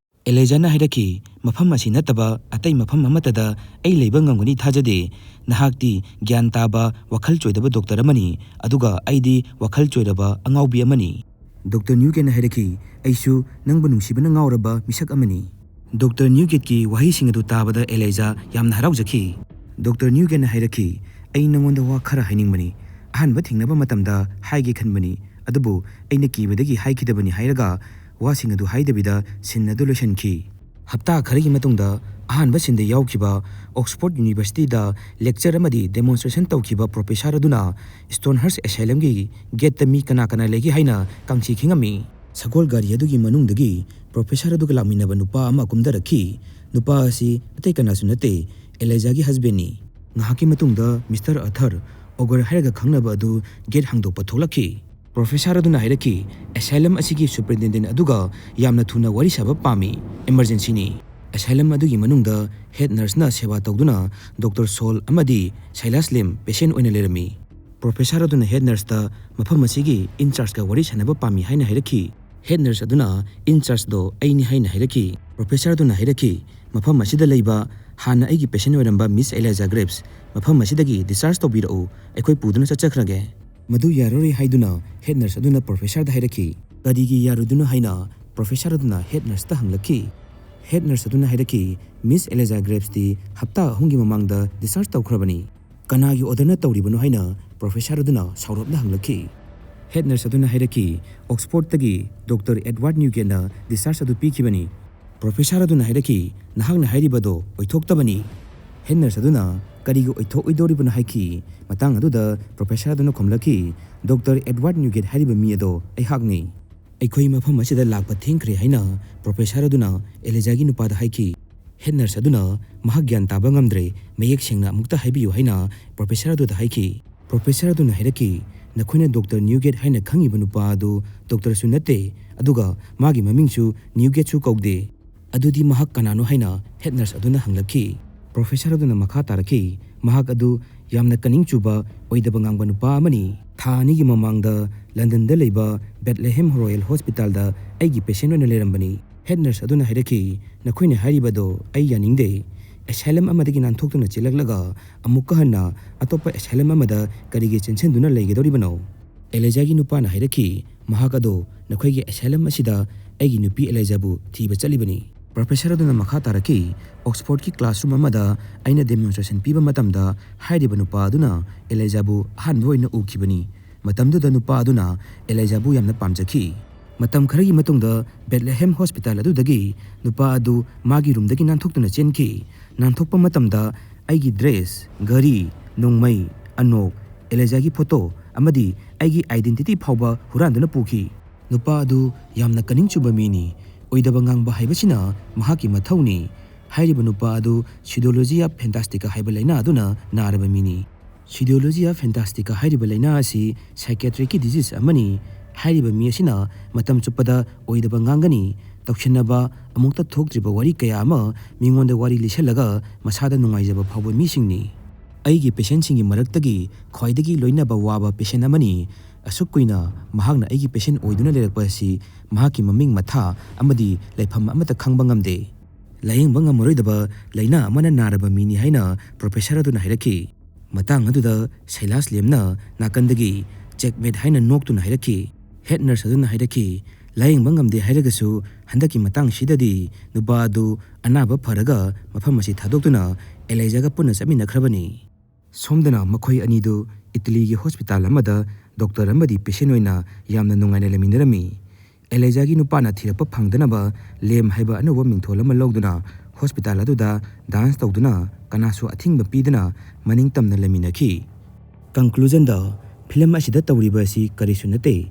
ꯑꯦꯂꯥꯏꯖꯥꯅ ꯍꯥꯏꯔꯛꯈꯤ, "ꯃꯐꯝ ꯑꯁꯤ ꯅꯠꯇꯕ ꯑꯇꯩ ꯃꯐꯝ ꯑꯃꯠꯇꯗ ꯑꯩ ꯂꯩꯕ ꯉꯝꯒꯅꯤ ꯊꯥꯖꯗꯦ꯫ ꯅꯍꯥꯛꯇꯤ ꯒ꯭ꯌꯥꯟ ꯇꯥꯕ, ꯋꯥꯈꯜ ꯆꯣꯏꯗꯕ ꯗꯣꯛꯇꯔ ꯑꯃꯅꯤ, ꯑꯗꯨꯒ ꯑꯩꯗꯤ ꯋꯥꯈꯜ ꯆꯣꯏꯔꯕ ꯑꯉꯥꯎꯕꯤ ꯑꯃꯅꯤ"꯫ ꯗꯣꯛꯇꯔ ꯅ꯭ꯌꯨꯒꯦꯠꯅ ꯍꯥꯏꯔꯛꯈꯤ, "ꯑꯩꯁꯨ ꯅꯪꯕꯨ ꯅꯨꯡꯁꯤꯕꯅ ꯉꯥꯎꯔꯕ ꯃꯤꯁꯛ ꯑꯃꯅꯤ"꯫ ꯗꯣꯛꯇꯔ ꯅ꯭ꯌꯨꯒꯦꯠꯀꯤ ꯋꯥꯍꯩꯁꯤꯡ ꯑꯗꯨ ꯇꯥꯕꯗ ꯑꯦꯂꯥꯏꯖꯥ ꯌꯥꯝꯅ ꯍꯔꯥꯎꯖꯈꯤ꯫ ꯗꯣꯛꯇꯔ ꯅ꯭ꯌꯨꯒꯦꯠꯅ ꯍꯥꯏꯔꯛꯈꯤ, "ꯑꯩ ꯅꯉꯣꯟꯗ ꯋꯥ ꯈꯔ ꯍꯥꯏꯅꯤꯡꯕꯅꯤ꯫ ꯑꯍꯥꯟꯕ ꯊꯦꯡꯅꯕ ꯃꯇꯝꯗ ꯍꯥꯏꯒꯦ ꯈꯟꯕꯅꯤ, ꯑꯗꯨꯕꯨ ꯑꯩꯅ ꯀꯤꯕꯗꯒꯤ ꯍꯥꯏꯈꯤꯗꯕꯅꯤ" ꯍꯥꯏꯔꯒ ꯋꯥꯁꯤꯡ ꯑꯗꯨ ꯍꯥꯏꯗꯕꯤꯗ ꯁꯤꯟ ꯑꯗꯨ ꯂꯣꯏꯁꯤꯟꯈꯤ꯫ ꯍꯞꯇꯥ ꯈꯔꯒꯤ ꯃꯇꯨꯡꯗ ꯑꯍꯥꯟꯕ ꯁꯤꯟꯗ ꯌꯥꯎꯈꯤꯕ ꯑꯣꯛꯁꯐꯣꯔꯗ ꯌꯨꯅꯤꯚꯔꯁꯤꯇꯤꯗ ꯂꯦꯛꯆꯔ ꯑꯃꯗꯤ ꯗꯦꯃꯣꯟꯁꯇ꯭ꯔꯦꯁꯟ ꯇꯧꯈꯤꯕ ꯄ꯭ꯔꯣꯐꯦꯁꯔ ꯑꯗꯨꯅ ꯁ꯭ꯇꯣꯟꯍꯔꯁ ꯑꯦꯁꯥꯏꯂꯝꯒꯤ ꯒꯦꯠꯇ ꯃꯤ ꯀꯅꯥ ꯀꯅꯥ ꯂꯩꯒꯦ ꯍꯥꯏꯅ ꯀꯥꯡꯁꯤ ꯈꯤꯡꯉꯝꯃꯤ꯫ ꯁꯒꯣꯜ ꯒꯥꯔꯤ ꯑꯗꯨꯒꯤ ꯃꯅꯨꯡꯗꯒꯤ ꯄ꯭ꯔꯣꯐꯦꯁꯔ ꯑꯗꯨꯒ ꯂꯥꯛꯃꯤꯟꯅꯕ ꯅꯨꯄꯥ ꯑꯃ ꯀꯨꯝꯊꯔꯛꯈꯤ꯫ ꯅꯨꯄꯥ ꯑꯁꯤ ꯑꯇꯩ ꯀꯅꯥꯁꯨ ꯅꯠꯇꯦ, ꯑꯦꯂꯥꯏꯖꯥꯒꯤ ꯍꯁꯕꯦꯟꯅꯤ꯫ ꯉꯥꯏꯍꯥꯛꯀꯤ ꯃꯇꯨꯡꯗ ꯃꯤꯁꯇꯔ ꯑꯊꯔ ꯑꯣꯒꯔ ꯍꯥꯏꯔꯒ ꯈꯪꯅꯕ ꯑꯗꯨ ꯒꯦꯠ ꯍꯥꯡꯗꯣꯛꯄ ꯊꯣꯛꯂꯛꯈꯤ꯫ ꯄ꯭ꯔꯣꯐꯦꯁꯔ ꯑꯗꯨꯅ ꯍꯥꯏꯔꯛꯈꯤ, "ꯑꯦꯁꯥꯏꯂꯝ ꯑꯁꯤꯒꯤ ꯁꯨꯄꯔꯤꯟꯇꯦꯟꯗꯦꯟ ꯑꯗꯨꯒ ꯌꯥꯝꯅ ꯊꯨꯅ ꯋꯥꯔꯤ ꯁꯥꯕ ꯄꯥꯝꯃꯤ, ꯏꯃꯔꯖꯦꯟꯁꯤꯅꯤ"꯫ ꯑꯦꯁꯥꯏꯂꯝ ꯑꯗꯨꯒꯤ ꯃꯅꯨꯡꯗ ꯍꯦꯗ ꯅꯔꯁꯅ ꯁꯦꯕꯥ ꯇꯧꯗꯨꯅ ꯗꯣꯛꯇꯔ ꯁꯣꯜ ꯑꯃꯗꯤ ꯁꯥꯏꯂꯥꯁ ꯂꯤꯝ ꯄꯦꯁꯦꯟ ꯑꯣꯏꯅ ꯂꯩꯔꯝꯃꯤ꯫ ꯄ꯭ꯔꯣꯐꯦꯁꯔ ꯑꯗꯨꯅ ꯍꯦꯗ ꯅꯔꯁꯇ ꯃꯐꯝ ꯑꯁꯤꯒꯤ ꯏꯟꯆꯥꯔꯖꯀ ꯋꯥꯔꯤ ꯁꯥꯟꯅꯕ ꯄꯥꯝꯃꯤ ꯍꯥꯏꯅ ꯍꯥꯏꯔꯛꯈꯤ꯫ ꯍꯦꯗ ꯅꯔꯁ ꯑꯗꯨꯅ ꯏꯟꯆꯥꯔꯖꯗꯣ ꯑꯩꯅꯤ ꯍꯥꯏꯅ ꯍꯥꯏꯔꯛꯈꯤ꯫ ꯄ꯭ꯔꯣꯐꯦꯁꯔ ꯑꯗꯨꯅ ꯍꯥꯏꯔꯛꯈꯤ, "ꯃꯐꯝ ꯑꯁꯤꯗ ꯂꯩꯕ ꯍꯥꯟꯅ ꯑꯩꯒꯤ ꯄꯦꯁꯦꯟ ꯑꯣꯏꯔꯝꯕ ꯃꯤꯁ ꯑꯦꯂꯥꯏꯖꯥ ꯒ꯭ꯔꯦꯞꯁ, ꯃꯐꯝ ꯑꯁꯤꯗꯒꯤ ꯗꯤꯁꯆꯥꯔꯖ ꯇꯧꯕꯤꯔꯛꯎ, ꯑꯩꯈꯣꯏ ꯄꯨꯗꯨꯅ ꯆꯠꯆꯈ꯭ꯔꯒꯦ"꯫ "ꯃꯗꯨ ꯌꯥꯔꯔꯣꯏ" ꯍꯥꯏꯗꯨꯅ ꯍꯦꯗ ꯅꯔꯁ ꯑꯗꯨꯅ ꯄ꯭ꯔꯣꯐꯦꯁꯔꯗ ꯍꯥꯏꯔꯛꯈꯤ꯫ "ꯀꯔꯤꯒꯤ ꯌꯥꯔꯣꯏꯗꯨꯅ?" ꯍꯥꯏꯅ ꯄ꯭ꯔꯣꯐꯦꯁꯔ ꯑꯗꯨꯅ ꯍꯦꯗ ꯅꯔꯁꯇ ꯍꯪꯂꯛꯈꯤ꯫ ꯍꯦꯗ ꯅꯔꯁ ꯑꯗꯨꯅ ꯍꯥꯏꯔꯛꯈꯤ, "ꯃꯤꯁ ꯑꯦꯂꯥꯏꯖꯥ ꯒ꯭ꯔꯦꯞꯁꯇꯤ ꯍꯞꯇꯥ ꯑꯍꯨꯝꯒꯤ ꯃꯃꯥꯡꯗ ꯗꯤꯁꯆꯥꯔꯖ ꯇꯧꯈ꯭ꯔꯕꯅꯤ"꯫ "ꯀꯅꯥꯒꯤ ꯑꯣꯔꯗꯔꯅ ꯇꯧꯔꯤꯕꯅꯣ?" ꯍꯥꯏꯅ ꯄ꯭ꯔꯣꯐꯦꯁꯔ ꯑꯗꯨꯅ ꯁꯥꯎꯔꯞꯅ ꯍꯪꯂꯛꯈꯤ꯫ ꯍꯦꯗ ꯅꯔꯁ ꯑꯗꯨꯅ ꯍꯥꯏꯔꯛꯈꯤ, "ꯑꯣꯛꯁꯐꯣꯔꯗꯇꯒꯤ ꯗꯣꯛꯇꯔ ꯑꯦꯗꯋꯥꯔꯗ ꯅ꯭ꯌꯨꯒꯦꯠꯅ ꯗꯤꯁꯆꯥꯔꯖ ꯑꯗꯨ ꯄꯤꯈꯤꯕꯅꯤ"꯫ ꯄ꯭ꯔꯣꯐꯦꯁꯔ ꯑꯗꯨꯅ ꯍꯥꯏꯔꯛꯈꯤ, "ꯅꯍꯥꯛꯅ ꯍꯥꯏꯔꯤꯕꯗꯣ ꯑꯣꯏꯊꯣꯛꯇꯕꯅꯤ"꯫ ꯍꯦꯗ ꯅꯔꯁ ꯑꯗꯨꯅ, "ꯀꯔꯤꯒꯤ ꯑꯣꯏꯊꯣꯛꯑꯣꯏꯗꯧꯔꯤꯕꯅꯣ?" ꯍꯥꯏꯈꯤ꯫ ꯃꯇꯥꯡ ꯑꯗꯨꯗ ꯄ꯭ꯔꯣꯐꯦꯁꯔ ꯑꯗꯨꯅ ꯈꯨꯝꯂꯛꯈꯤ, "ꯗꯣꯛꯇꯔ ꯑꯦꯗꯋꯥꯔꯗ ꯅ꯭ꯌꯨꯒꯦꯠ ꯍꯥꯏꯔꯤꯕ ꯃꯤ ꯑꯗꯣ ꯑꯩꯍꯥꯛꯅꯤ꯫ ꯑꯩꯈꯣꯏ ꯃꯐꯝ ꯑꯁꯤꯗ ꯂꯥꯛꯄ ꯊꯦꯡꯈ꯭ꯔꯦ" ꯍꯥꯏꯅ ꯄ꯭ꯔꯣꯐꯦꯁꯔ ꯑꯗꯨꯅ ꯑꯦꯂꯤꯖꯥꯒꯤ ꯅꯨꯄꯥꯗ ꯍꯥꯏꯈꯤ꯫ ꯍꯦꯗ ꯅꯔꯁ ꯑꯗꯨꯅ ꯃꯍꯥꯛ ꯒ꯭ꯌꯥꯟ ꯇꯥꯕ ꯉꯝꯗ꯭ꯔꯦ, ꯃꯌꯦꯛ ꯁꯦꯡꯅ ꯑꯃꯨꯛꯇ ꯍꯥꯏꯕꯤꯌꯨ ꯍꯥꯏꯅ ꯄ꯭ꯔꯣꯐꯦꯁꯔ ꯑꯗꯨꯗ ꯍꯥꯏꯈꯤ꯫ ꯄ꯭ꯔꯣꯐꯦꯁꯔ ꯑꯗꯨꯅ ꯍꯥꯏꯔꯛꯈꯤ, "ꯅꯈꯣꯏꯅ ꯗꯣꯛꯇꯔ ꯅ꯭ꯌꯨꯒꯦꯠ ꯍꯥꯏꯅ ꯈꯪꯉꯤꯕ ꯅꯨꯄꯥ ꯑꯗꯨ ꯗꯣꯛꯇꯔꯁꯨ ꯅꯠꯇꯦ, ꯑꯗꯨꯒ ꯃꯥꯒꯤ ꯃꯃꯤꯡꯁꯨ ꯅ꯭ꯌꯨꯒꯦꯠꯁꯨ ꯀꯧꯗꯦ꯫ ꯑꯗꯨꯗꯤ ꯃꯍꯥꯛ ꯀꯅꯥꯅꯣ?" ꯍꯥꯏꯅ ꯍꯦꯗ ꯅꯔꯁ ꯑꯗꯨꯅ ꯍꯪꯂꯛꯈꯤ꯫ ꯄ꯭ꯔꯣꯐꯦꯁꯔ ꯑꯗꯨꯅ ꯃꯈꯥ ꯇꯥꯔꯛꯈꯤ, "ꯃꯍꯥꯛ ꯑꯗꯨ ꯌꯥꯝꯅ ꯀꯅꯤꯡ ꯆꯨꯕ, ꯑꯣꯏꯗꯕ ꯉꯥꯡꯕ ꯅꯨꯄꯥ ꯑꯃꯅꯤ꯫ ꯊꯥ ꯑꯅꯤꯒꯤ ꯃꯃꯥꯡꯗ ꯂꯟꯗꯟꯗ ꯂꯩꯕ ꯕꯦꯠꯂꯦꯍꯦꯝ ꯔꯣꯌꯦꯜ ꯍꯣꯁꯄꯤꯇꯥꯜꯗ ꯑꯩꯒꯤ ꯄꯦꯁꯦꯟ ꯑꯣꯏꯅ ꯂꯩꯔꯝꯕꯅꯤ꯫ ꯍꯦꯗ ꯅꯔꯁ ꯑꯗꯨꯅ ꯍꯥꯏꯔꯛꯈꯤ, "ꯅꯈꯣꯏꯅ ꯍꯥꯏꯔꯤꯕꯗꯣ ꯑꯩ ꯌꯥꯅꯤꯡꯗꯦ꯫ ꯑꯦꯁꯥꯏꯂꯝ ꯑꯃꯗꯒꯤ ꯅꯥꯟꯊꯣꯛꯇꯨꯅ ꯆꯦꯜꯂꯛꯂꯒ ꯑꯃꯨꯛꯀ ꯍꯟꯅ ꯑꯇꯣꯞꯄ ꯑꯦꯁꯥꯏꯂꯝ ꯑꯃꯗ ꯀꯔꯤꯒꯤ ꯆꯦꯟꯁꯤꯟꯗꯨꯅ ꯂꯩꯒꯗꯧꯔꯤꯕꯅꯣ?" ꯑꯦꯂꯦꯖꯥꯒꯤ ꯅꯨꯄꯥꯅ ꯍꯥꯏꯔꯛꯈꯤ, "ꯃꯍꯥꯛ ꯑꯗꯣ ꯅꯈꯣꯏꯒꯤ ꯑꯦꯁꯥꯏꯂꯝ ꯑꯁꯤꯗ ꯑꯩꯒꯤ ꯅꯨꯄꯤ ꯑꯦꯂꯦꯖꯥꯕꯨ ꯊꯤꯕ ꯆꯠꯂꯤꯕꯅꯤ"꯫ ꯄ꯭ꯔꯣꯐꯦꯁꯔ ꯑꯗꯨꯅ ꯃꯈꯥ ꯇꯥꯔꯛꯈꯤ, "ꯑꯣꯛꯁꯐꯣꯔꯗꯀꯤ ꯀ꯭ꯂꯥꯁꯔꯨꯝ ꯑꯃꯗ ꯑꯩꯅ ꯗꯦꯃꯣꯟꯁꯇ꯭ꯔꯦꯁꯟ ꯄꯤꯕ ꯃꯇꯝꯗ ꯍꯥꯏꯔꯤꯕ ꯅꯨꯄꯥ ꯑꯗꯨꯅ ꯑꯦꯂꯦꯖꯥꯕꯨ ꯑꯍꯥꯟꯕ ꯑꯣꯏꯅ ꯎꯈꯤꯕꯅꯤ꯫ ꯃꯇꯝꯗꯨꯗ ꯅꯨꯄꯥ ꯑꯗꯨꯅ ꯑꯦꯂꯦꯖꯥꯕꯨ ꯌꯥꯝꯅ ꯄꯥꯝꯖꯈꯤ"꯫ ꯃꯇꯝ ꯈꯔꯒꯤ ꯃꯇꯨꯡꯗ ꯕꯦꯠꯂꯦꯍꯦꯝ ꯍꯣꯁꯄꯤꯇꯥꯜ ꯑꯗꯨꯗꯒꯤ ꯅꯨꯄꯥ ꯑꯗꯨ ꯃꯥꯒꯤ ꯔꯨꯝꯗꯒꯤ ꯅꯥꯟꯊꯣꯛꯇꯨꯅ ꯆꯦꯟꯈꯤ꯫ ꯅꯥꯟꯊꯣꯛꯄ ꯃꯇꯝꯗ ꯑꯩꯒꯤ ꯗ꯭ꯔꯦꯁ, ꯘꯔꯤ, ꯅꯣꯡꯃꯩ, ꯑꯅꯣꯛ, ꯑꯦꯂꯦꯖꯥꯒꯤ ꯐꯣꯇꯣ ꯑꯃꯗꯤ ꯑꯩꯒꯤ ꯑꯥꯏꯗꯦꯟꯇꯤꯇꯤ ꯐꯥꯎꯕ ꯍꯨꯔꯥꯟꯗꯨꯅ ꯄꯨꯈꯤ꯫ ꯅꯨꯄꯥ ꯑꯗꯨ ꯌꯥꯝꯅ ꯀꯅꯤꯡ ꯆꯨꯕ ꯃꯤꯅꯤ꯫ ꯑꯣꯏꯗꯕ ꯉꯥꯡꯕ ꯍꯥꯏꯕꯁꯤꯅ ꯃꯍꯥꯛꯀꯤ ꯃꯊꯧꯅꯤ꯫ ꯍꯥꯏꯔꯤꯕ ꯅꯨꯄꯥ ꯑꯗꯨ ꯁꯤꯗꯣꯂꯣꯖꯤꯌꯥ ꯐꯦꯟꯇꯥꯁꯇꯤꯀꯥ ꯍꯥꯏꯕ ꯂꯥꯏꯅꯥ ꯑꯗꯨꯅ ꯅꯥꯔꯕ ꯃꯤꯅꯤ꯫ ꯁꯤꯗꯣꯂꯣꯖꯤꯌꯥ ꯐꯦꯟꯇꯥꯁꯇꯤꯀꯥ ꯍꯥꯏꯔꯤꯕ ꯂꯥꯏꯅꯥ ꯑꯁꯤ ꯁꯥꯏꯀꯦꯇ꯭ꯔꯤꯛꯀꯤ ꯗꯤꯖꯤꯖ ꯑꯃꯅꯤ꯫ ꯍꯥꯏꯔꯤꯕ ꯃꯤ ꯑꯁꯤꯅ ꯃꯇꯝ ꯆꯨꯞꯄꯗ ꯑꯣꯏꯗꯕ ꯉꯥꯡꯒꯅꯤ, ꯇꯧꯁꯤꯟꯅꯕ, ꯑꯃꯨꯛꯇ ꯊꯣꯛꯇ꯭ꯔꯤꯕ ꯋꯥꯔꯤ ꯀꯌꯥ ꯑꯃ ꯃꯤꯉꯣꯟꯗ ꯋꯥꯔꯤ ꯂꯤꯁꯜꯂꯒ ꯃꯁꯥꯗ ꯅꯨꯡꯉꯥꯏꯖꯕ ꯐꯥꯎꯕ ꯃꯤꯁꯤꯡꯅꯤ꯫ ꯑꯩꯒꯤ ꯄꯦꯁꯦꯟꯁꯤꯡꯒꯤ ꯃꯔꯛꯇꯒꯤ ꯈ꯭ꯋꯥꯏꯗꯒꯤ ꯂꯣꯏꯅꯕ ꯋꯥꯕ ꯄꯦꯁꯦꯟ ꯑꯃꯅꯤ꯫ ꯑꯁꯨꯛ ꯀꯨꯏꯅ ꯃꯍꯥꯛꯅ ꯑꯩꯒꯤ ꯄꯦꯁꯦꯟ ꯑꯣꯏꯗꯨꯅ ꯂꯩꯔꯛꯄ ꯑꯁꯤ ꯃꯍꯥꯛꯀꯤ ꯃꯃꯤꯡ ꯃꯊꯥ ꯑꯃꯗꯤ ꯂꯩꯐꯝ ꯑꯃꯠꯇ ꯈꯪꯕ ꯉꯝꯗꯦ꯫ ꯂꯥꯌꯦꯡꯕ ꯉꯝꯃꯔꯣꯏꯗꯕ ꯂꯥꯏꯅꯥ ꯑꯃꯅ ꯅꯥꯔꯕ ꯃꯤꯅꯤ ꯍꯥꯏꯅ ꯄ꯭ꯔꯣꯐꯦꯁꯔ ꯑꯗꯨꯅ ꯍꯥꯏꯔꯛꯈꯤ꯫ ꯃꯇꯥꯡ ꯑꯗꯨꯗ ꯁꯩꯂꯥꯁ ꯂꯦꯝꯅ ꯅꯥꯀꯟꯗꯒꯤ ꯆꯦꯛꯃꯦꯠ ꯍꯥꯏꯅ ꯅꯣꯛꯇꯨꯅ ꯍꯥꯏꯔꯛꯈꯤ꯫ ꯍꯦꯗ ꯅꯔꯁ ꯑꯗꯨꯅ ꯍꯥꯏꯔꯛꯈꯤ, "ꯂꯥꯌꯦꯡꯕ ꯉꯝꯗꯦ ꯍꯥꯏꯔꯒꯁꯨ ꯍꯟꯗꯛꯀꯤ ꯃꯇꯥꯡꯁꯤꯗꯗꯤ ꯅꯨꯄꯥ ꯑꯗꯨ ꯑꯅꯥꯕ ꯐꯔꯒ ꯃꯐꯝ ꯑꯁꯤ ꯊꯥꯗꯣꯛꯇꯨꯅ ꯑꯦꯂꯦꯖꯥꯒ ꯄꯨꯟꯅ ꯆꯠꯃꯤꯟꯅꯈ꯭ꯔꯕꯅꯤ"꯫ ꯁꯣꯝꯗꯅ ꯃꯈꯣꯏ ꯑꯅꯤꯗꯨ ꯏꯇꯂꯤꯒꯤ ꯍꯣꯁꯄꯤꯇꯥꯜ ꯑꯃꯗ ꯗꯣꯛꯇꯔ ꯑꯃꯗꯤ ꯄꯦꯁꯦꯟ ꯑꯣꯏꯅ ꯌꯥꯝꯅ ꯅꯨꯡꯉꯥꯏꯅ ꯂꯩꯃꯤꯟꯅꯔꯝꯃꯤ꯫ ꯑꯦꯂꯦꯖꯥꯒꯤ ꯅꯨꯄꯥꯅ ꯊꯤꯔꯛꯄ ꯐꯪꯗꯅꯕ ꯂꯦꯝ ꯍꯥꯏꯕ ꯑꯅꯧꯕ ꯃꯤꯡꯊꯣꯜ ꯑꯃ ꯂꯧꯗꯨꯅ ꯍꯣꯁꯄꯤꯇꯥꯜ ꯑꯗꯨꯗ ꯗꯥꯟꯁ ꯇꯧꯗꯨꯅ ꯀꯅꯥꯁꯨ ꯑꯊꯤꯡꯕ ꯄꯤꯗꯅ ꯃꯅꯤꯡ ꯇꯝꯅ ꯂꯩꯃꯤꯟꯅꯈꯤ꯫ ꯀꯟꯀ꯭ꯂꯨꯖꯟꯗ, ꯐꯤꯂꯝ ꯑꯁꯤꯗ ꯇꯧꯔꯤꯕ ꯑꯁꯤ ꯀꯔꯤꯁꯨ ꯅꯠꯇꯦ꯫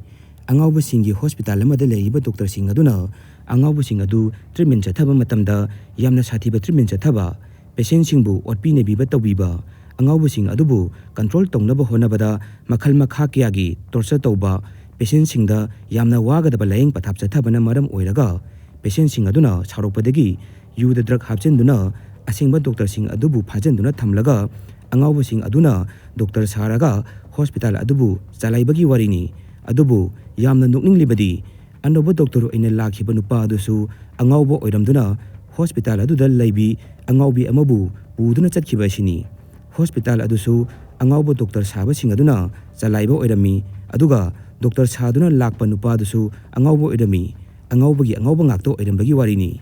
ꯑꯉꯥꯎꯕꯁꯤꯡꯒꯤ ꯍꯣꯁꯄꯤꯇꯥꯜ ꯑꯃꯗ ꯂꯩꯔꯤꯕ ꯗꯣꯛꯇꯔꯁꯤꯡ ꯑꯗꯨꯅ ꯑꯉꯥꯎꯕꯁꯤꯡ ꯑꯗꯨ ꯇ꯭ꯔꯤꯠꯃꯦꯟ ꯆꯠꯊꯕ ꯃꯇꯝꯗ ꯌꯥꯝꯅ ꯁꯥꯊꯤꯕ ꯇ꯭ꯔꯤꯠꯃꯦꯟ ꯆꯠꯊꯕ, ꯄꯦꯁꯦꯟꯁꯤꯡꯕꯨ ꯑꯣꯠꯄꯤ ꯅꯩꯕꯤꯕ ꯇꯧꯕꯤꯕ, ꯑꯉꯥꯎꯕꯁꯤꯡ ꯑꯗꯨꯕꯨ ꯀꯟꯇ꯭ꯔꯣꯜ ꯇꯧꯅꯕ ꯍꯣꯠꯅꯕꯗ ꯃꯈꯜ ꯃꯈꯥ ꯀꯌꯥꯒꯤ ꯇꯣꯔꯆꯔ ꯇꯧꯕ, ꯄꯦꯁꯦꯟꯁꯤꯡꯗ ꯌꯥꯝꯅ ꯋꯥꯒꯗꯕ ꯂꯥꯌꯦꯡ ꯄꯊꯥꯞ ꯆꯠꯊꯕꯅ ꯃꯔꯝ ꯑꯣꯏꯔꯒ ꯄꯦꯁꯦꯟꯁꯤꯡ ꯑꯗꯨꯅ ꯁꯥꯎꯔꯛꯄꯗꯒꯤ ꯌꯨꯗ ꯗ꯭ꯔꯒ ꯍꯥꯞꯆꯤꯟꯗꯨꯅ ꯑꯁꯦꯡꯕ ꯗꯣꯛꯇꯔꯁꯤꯡ ꯑꯗꯨꯕꯨ ꯐꯥꯖꯤꯟꯗꯨꯅ ꯊꯝꯂꯒ ꯑꯉꯥꯎꯕꯁꯤꯡ ꯑꯗꯨꯅ ꯗꯣꯛꯇꯔ ꯁꯥꯔꯒ ꯍꯣꯁꯄꯤꯇꯥꯜ ꯑꯗꯨꯕꯨ ꯆꯂꯥꯏꯕꯒꯤ ꯋꯥꯔꯤꯅꯤ꯫ ꯑꯗꯨꯕꯨ ꯌꯥꯝꯅ ꯅꯣꯛꯅꯤꯡꯂꯤꯕꯗꯤ, ꯑꯅꯧꯕ ꯗꯣꯛꯇꯔ ꯑꯣꯏꯅ ꯂꯥꯛꯈꯤꯕ ꯅꯨꯄꯥ ꯑꯗꯨꯁꯨ ꯑꯉꯥꯎꯕ ꯑꯣꯏꯔꯝꯗꯨꯅ ꯍꯣꯁꯄꯤꯇꯥꯜ ꯑꯗꯨꯗ ꯂꯩꯕꯤ ꯑꯉꯥꯎꯕꯤ ꯑꯃꯕꯨ ꯄꯨꯗꯨꯅ ꯆꯠꯈꯤꯕ ꯑꯁꯤꯅꯤ꯫ ꯍꯣꯁꯄꯤꯇꯥꯜ ꯑꯗꯨꯁꯨ ꯑꯉꯥꯎꯕ ꯗꯣꯛꯇꯔ ꯁꯥꯕꯁꯤꯡ ꯑꯗꯨꯅ ꯆꯂꯥꯏꯕ ꯑꯣꯏꯔꯝꯃꯤ, ꯑꯗꯨꯒ ꯗꯣꯛꯇꯔ ꯁꯥꯗꯨꯅ ꯂꯥꯛꯄ ꯅꯨꯄꯥ ꯑꯗꯨꯁꯨ ꯑꯉꯥꯎꯕ ꯑꯣꯏꯔꯝꯃꯤ꯫ ꯑꯉꯥꯎꯕꯒꯤ ꯑꯉꯥꯎꯕ ꯉꯥꯛꯇ ꯑꯣꯏꯔꯝꯕꯒꯤ ꯋꯥꯔꯤꯅꯤ꯫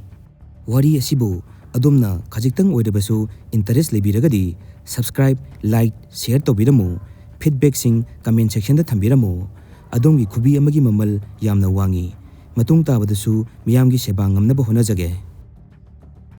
ꯋꯥꯔꯤ ꯑꯁꯤꯕꯨ ꯑꯗꯣꯝꯅ ꯈꯖꯤꯛꯇꯪ ꯑꯣꯏꯔꯕꯁꯨ interest ꯂꯩꯕꯤꯔꯒꯗꯤ subscribe, like, share ꯇꯧꯕꯤꯔꯝꯃꯨ꯫ Feedbackꯁꯤꯡ comment sectionꯗ ꯊꯝꯕꯤꯔꯝꯃꯨ꯫ ꯑꯗꯣꯝꯒꯤ ꯈꯨꯕꯤ ꯑꯃꯒꯤ ꯃꯃꯜ ꯌꯥꯝꯅ ꯋꯥꯡꯉꯤ꯫ ꯃꯇꯨꯡ ꯇꯥꯕꯗꯁꯨ ꯃꯤꯌꯥꯝꯒꯤ ꯁꯦꯕꯥ ꯉꯝꯅꯕ ꯍꯣꯠꯅꯖꯒꯦ꯫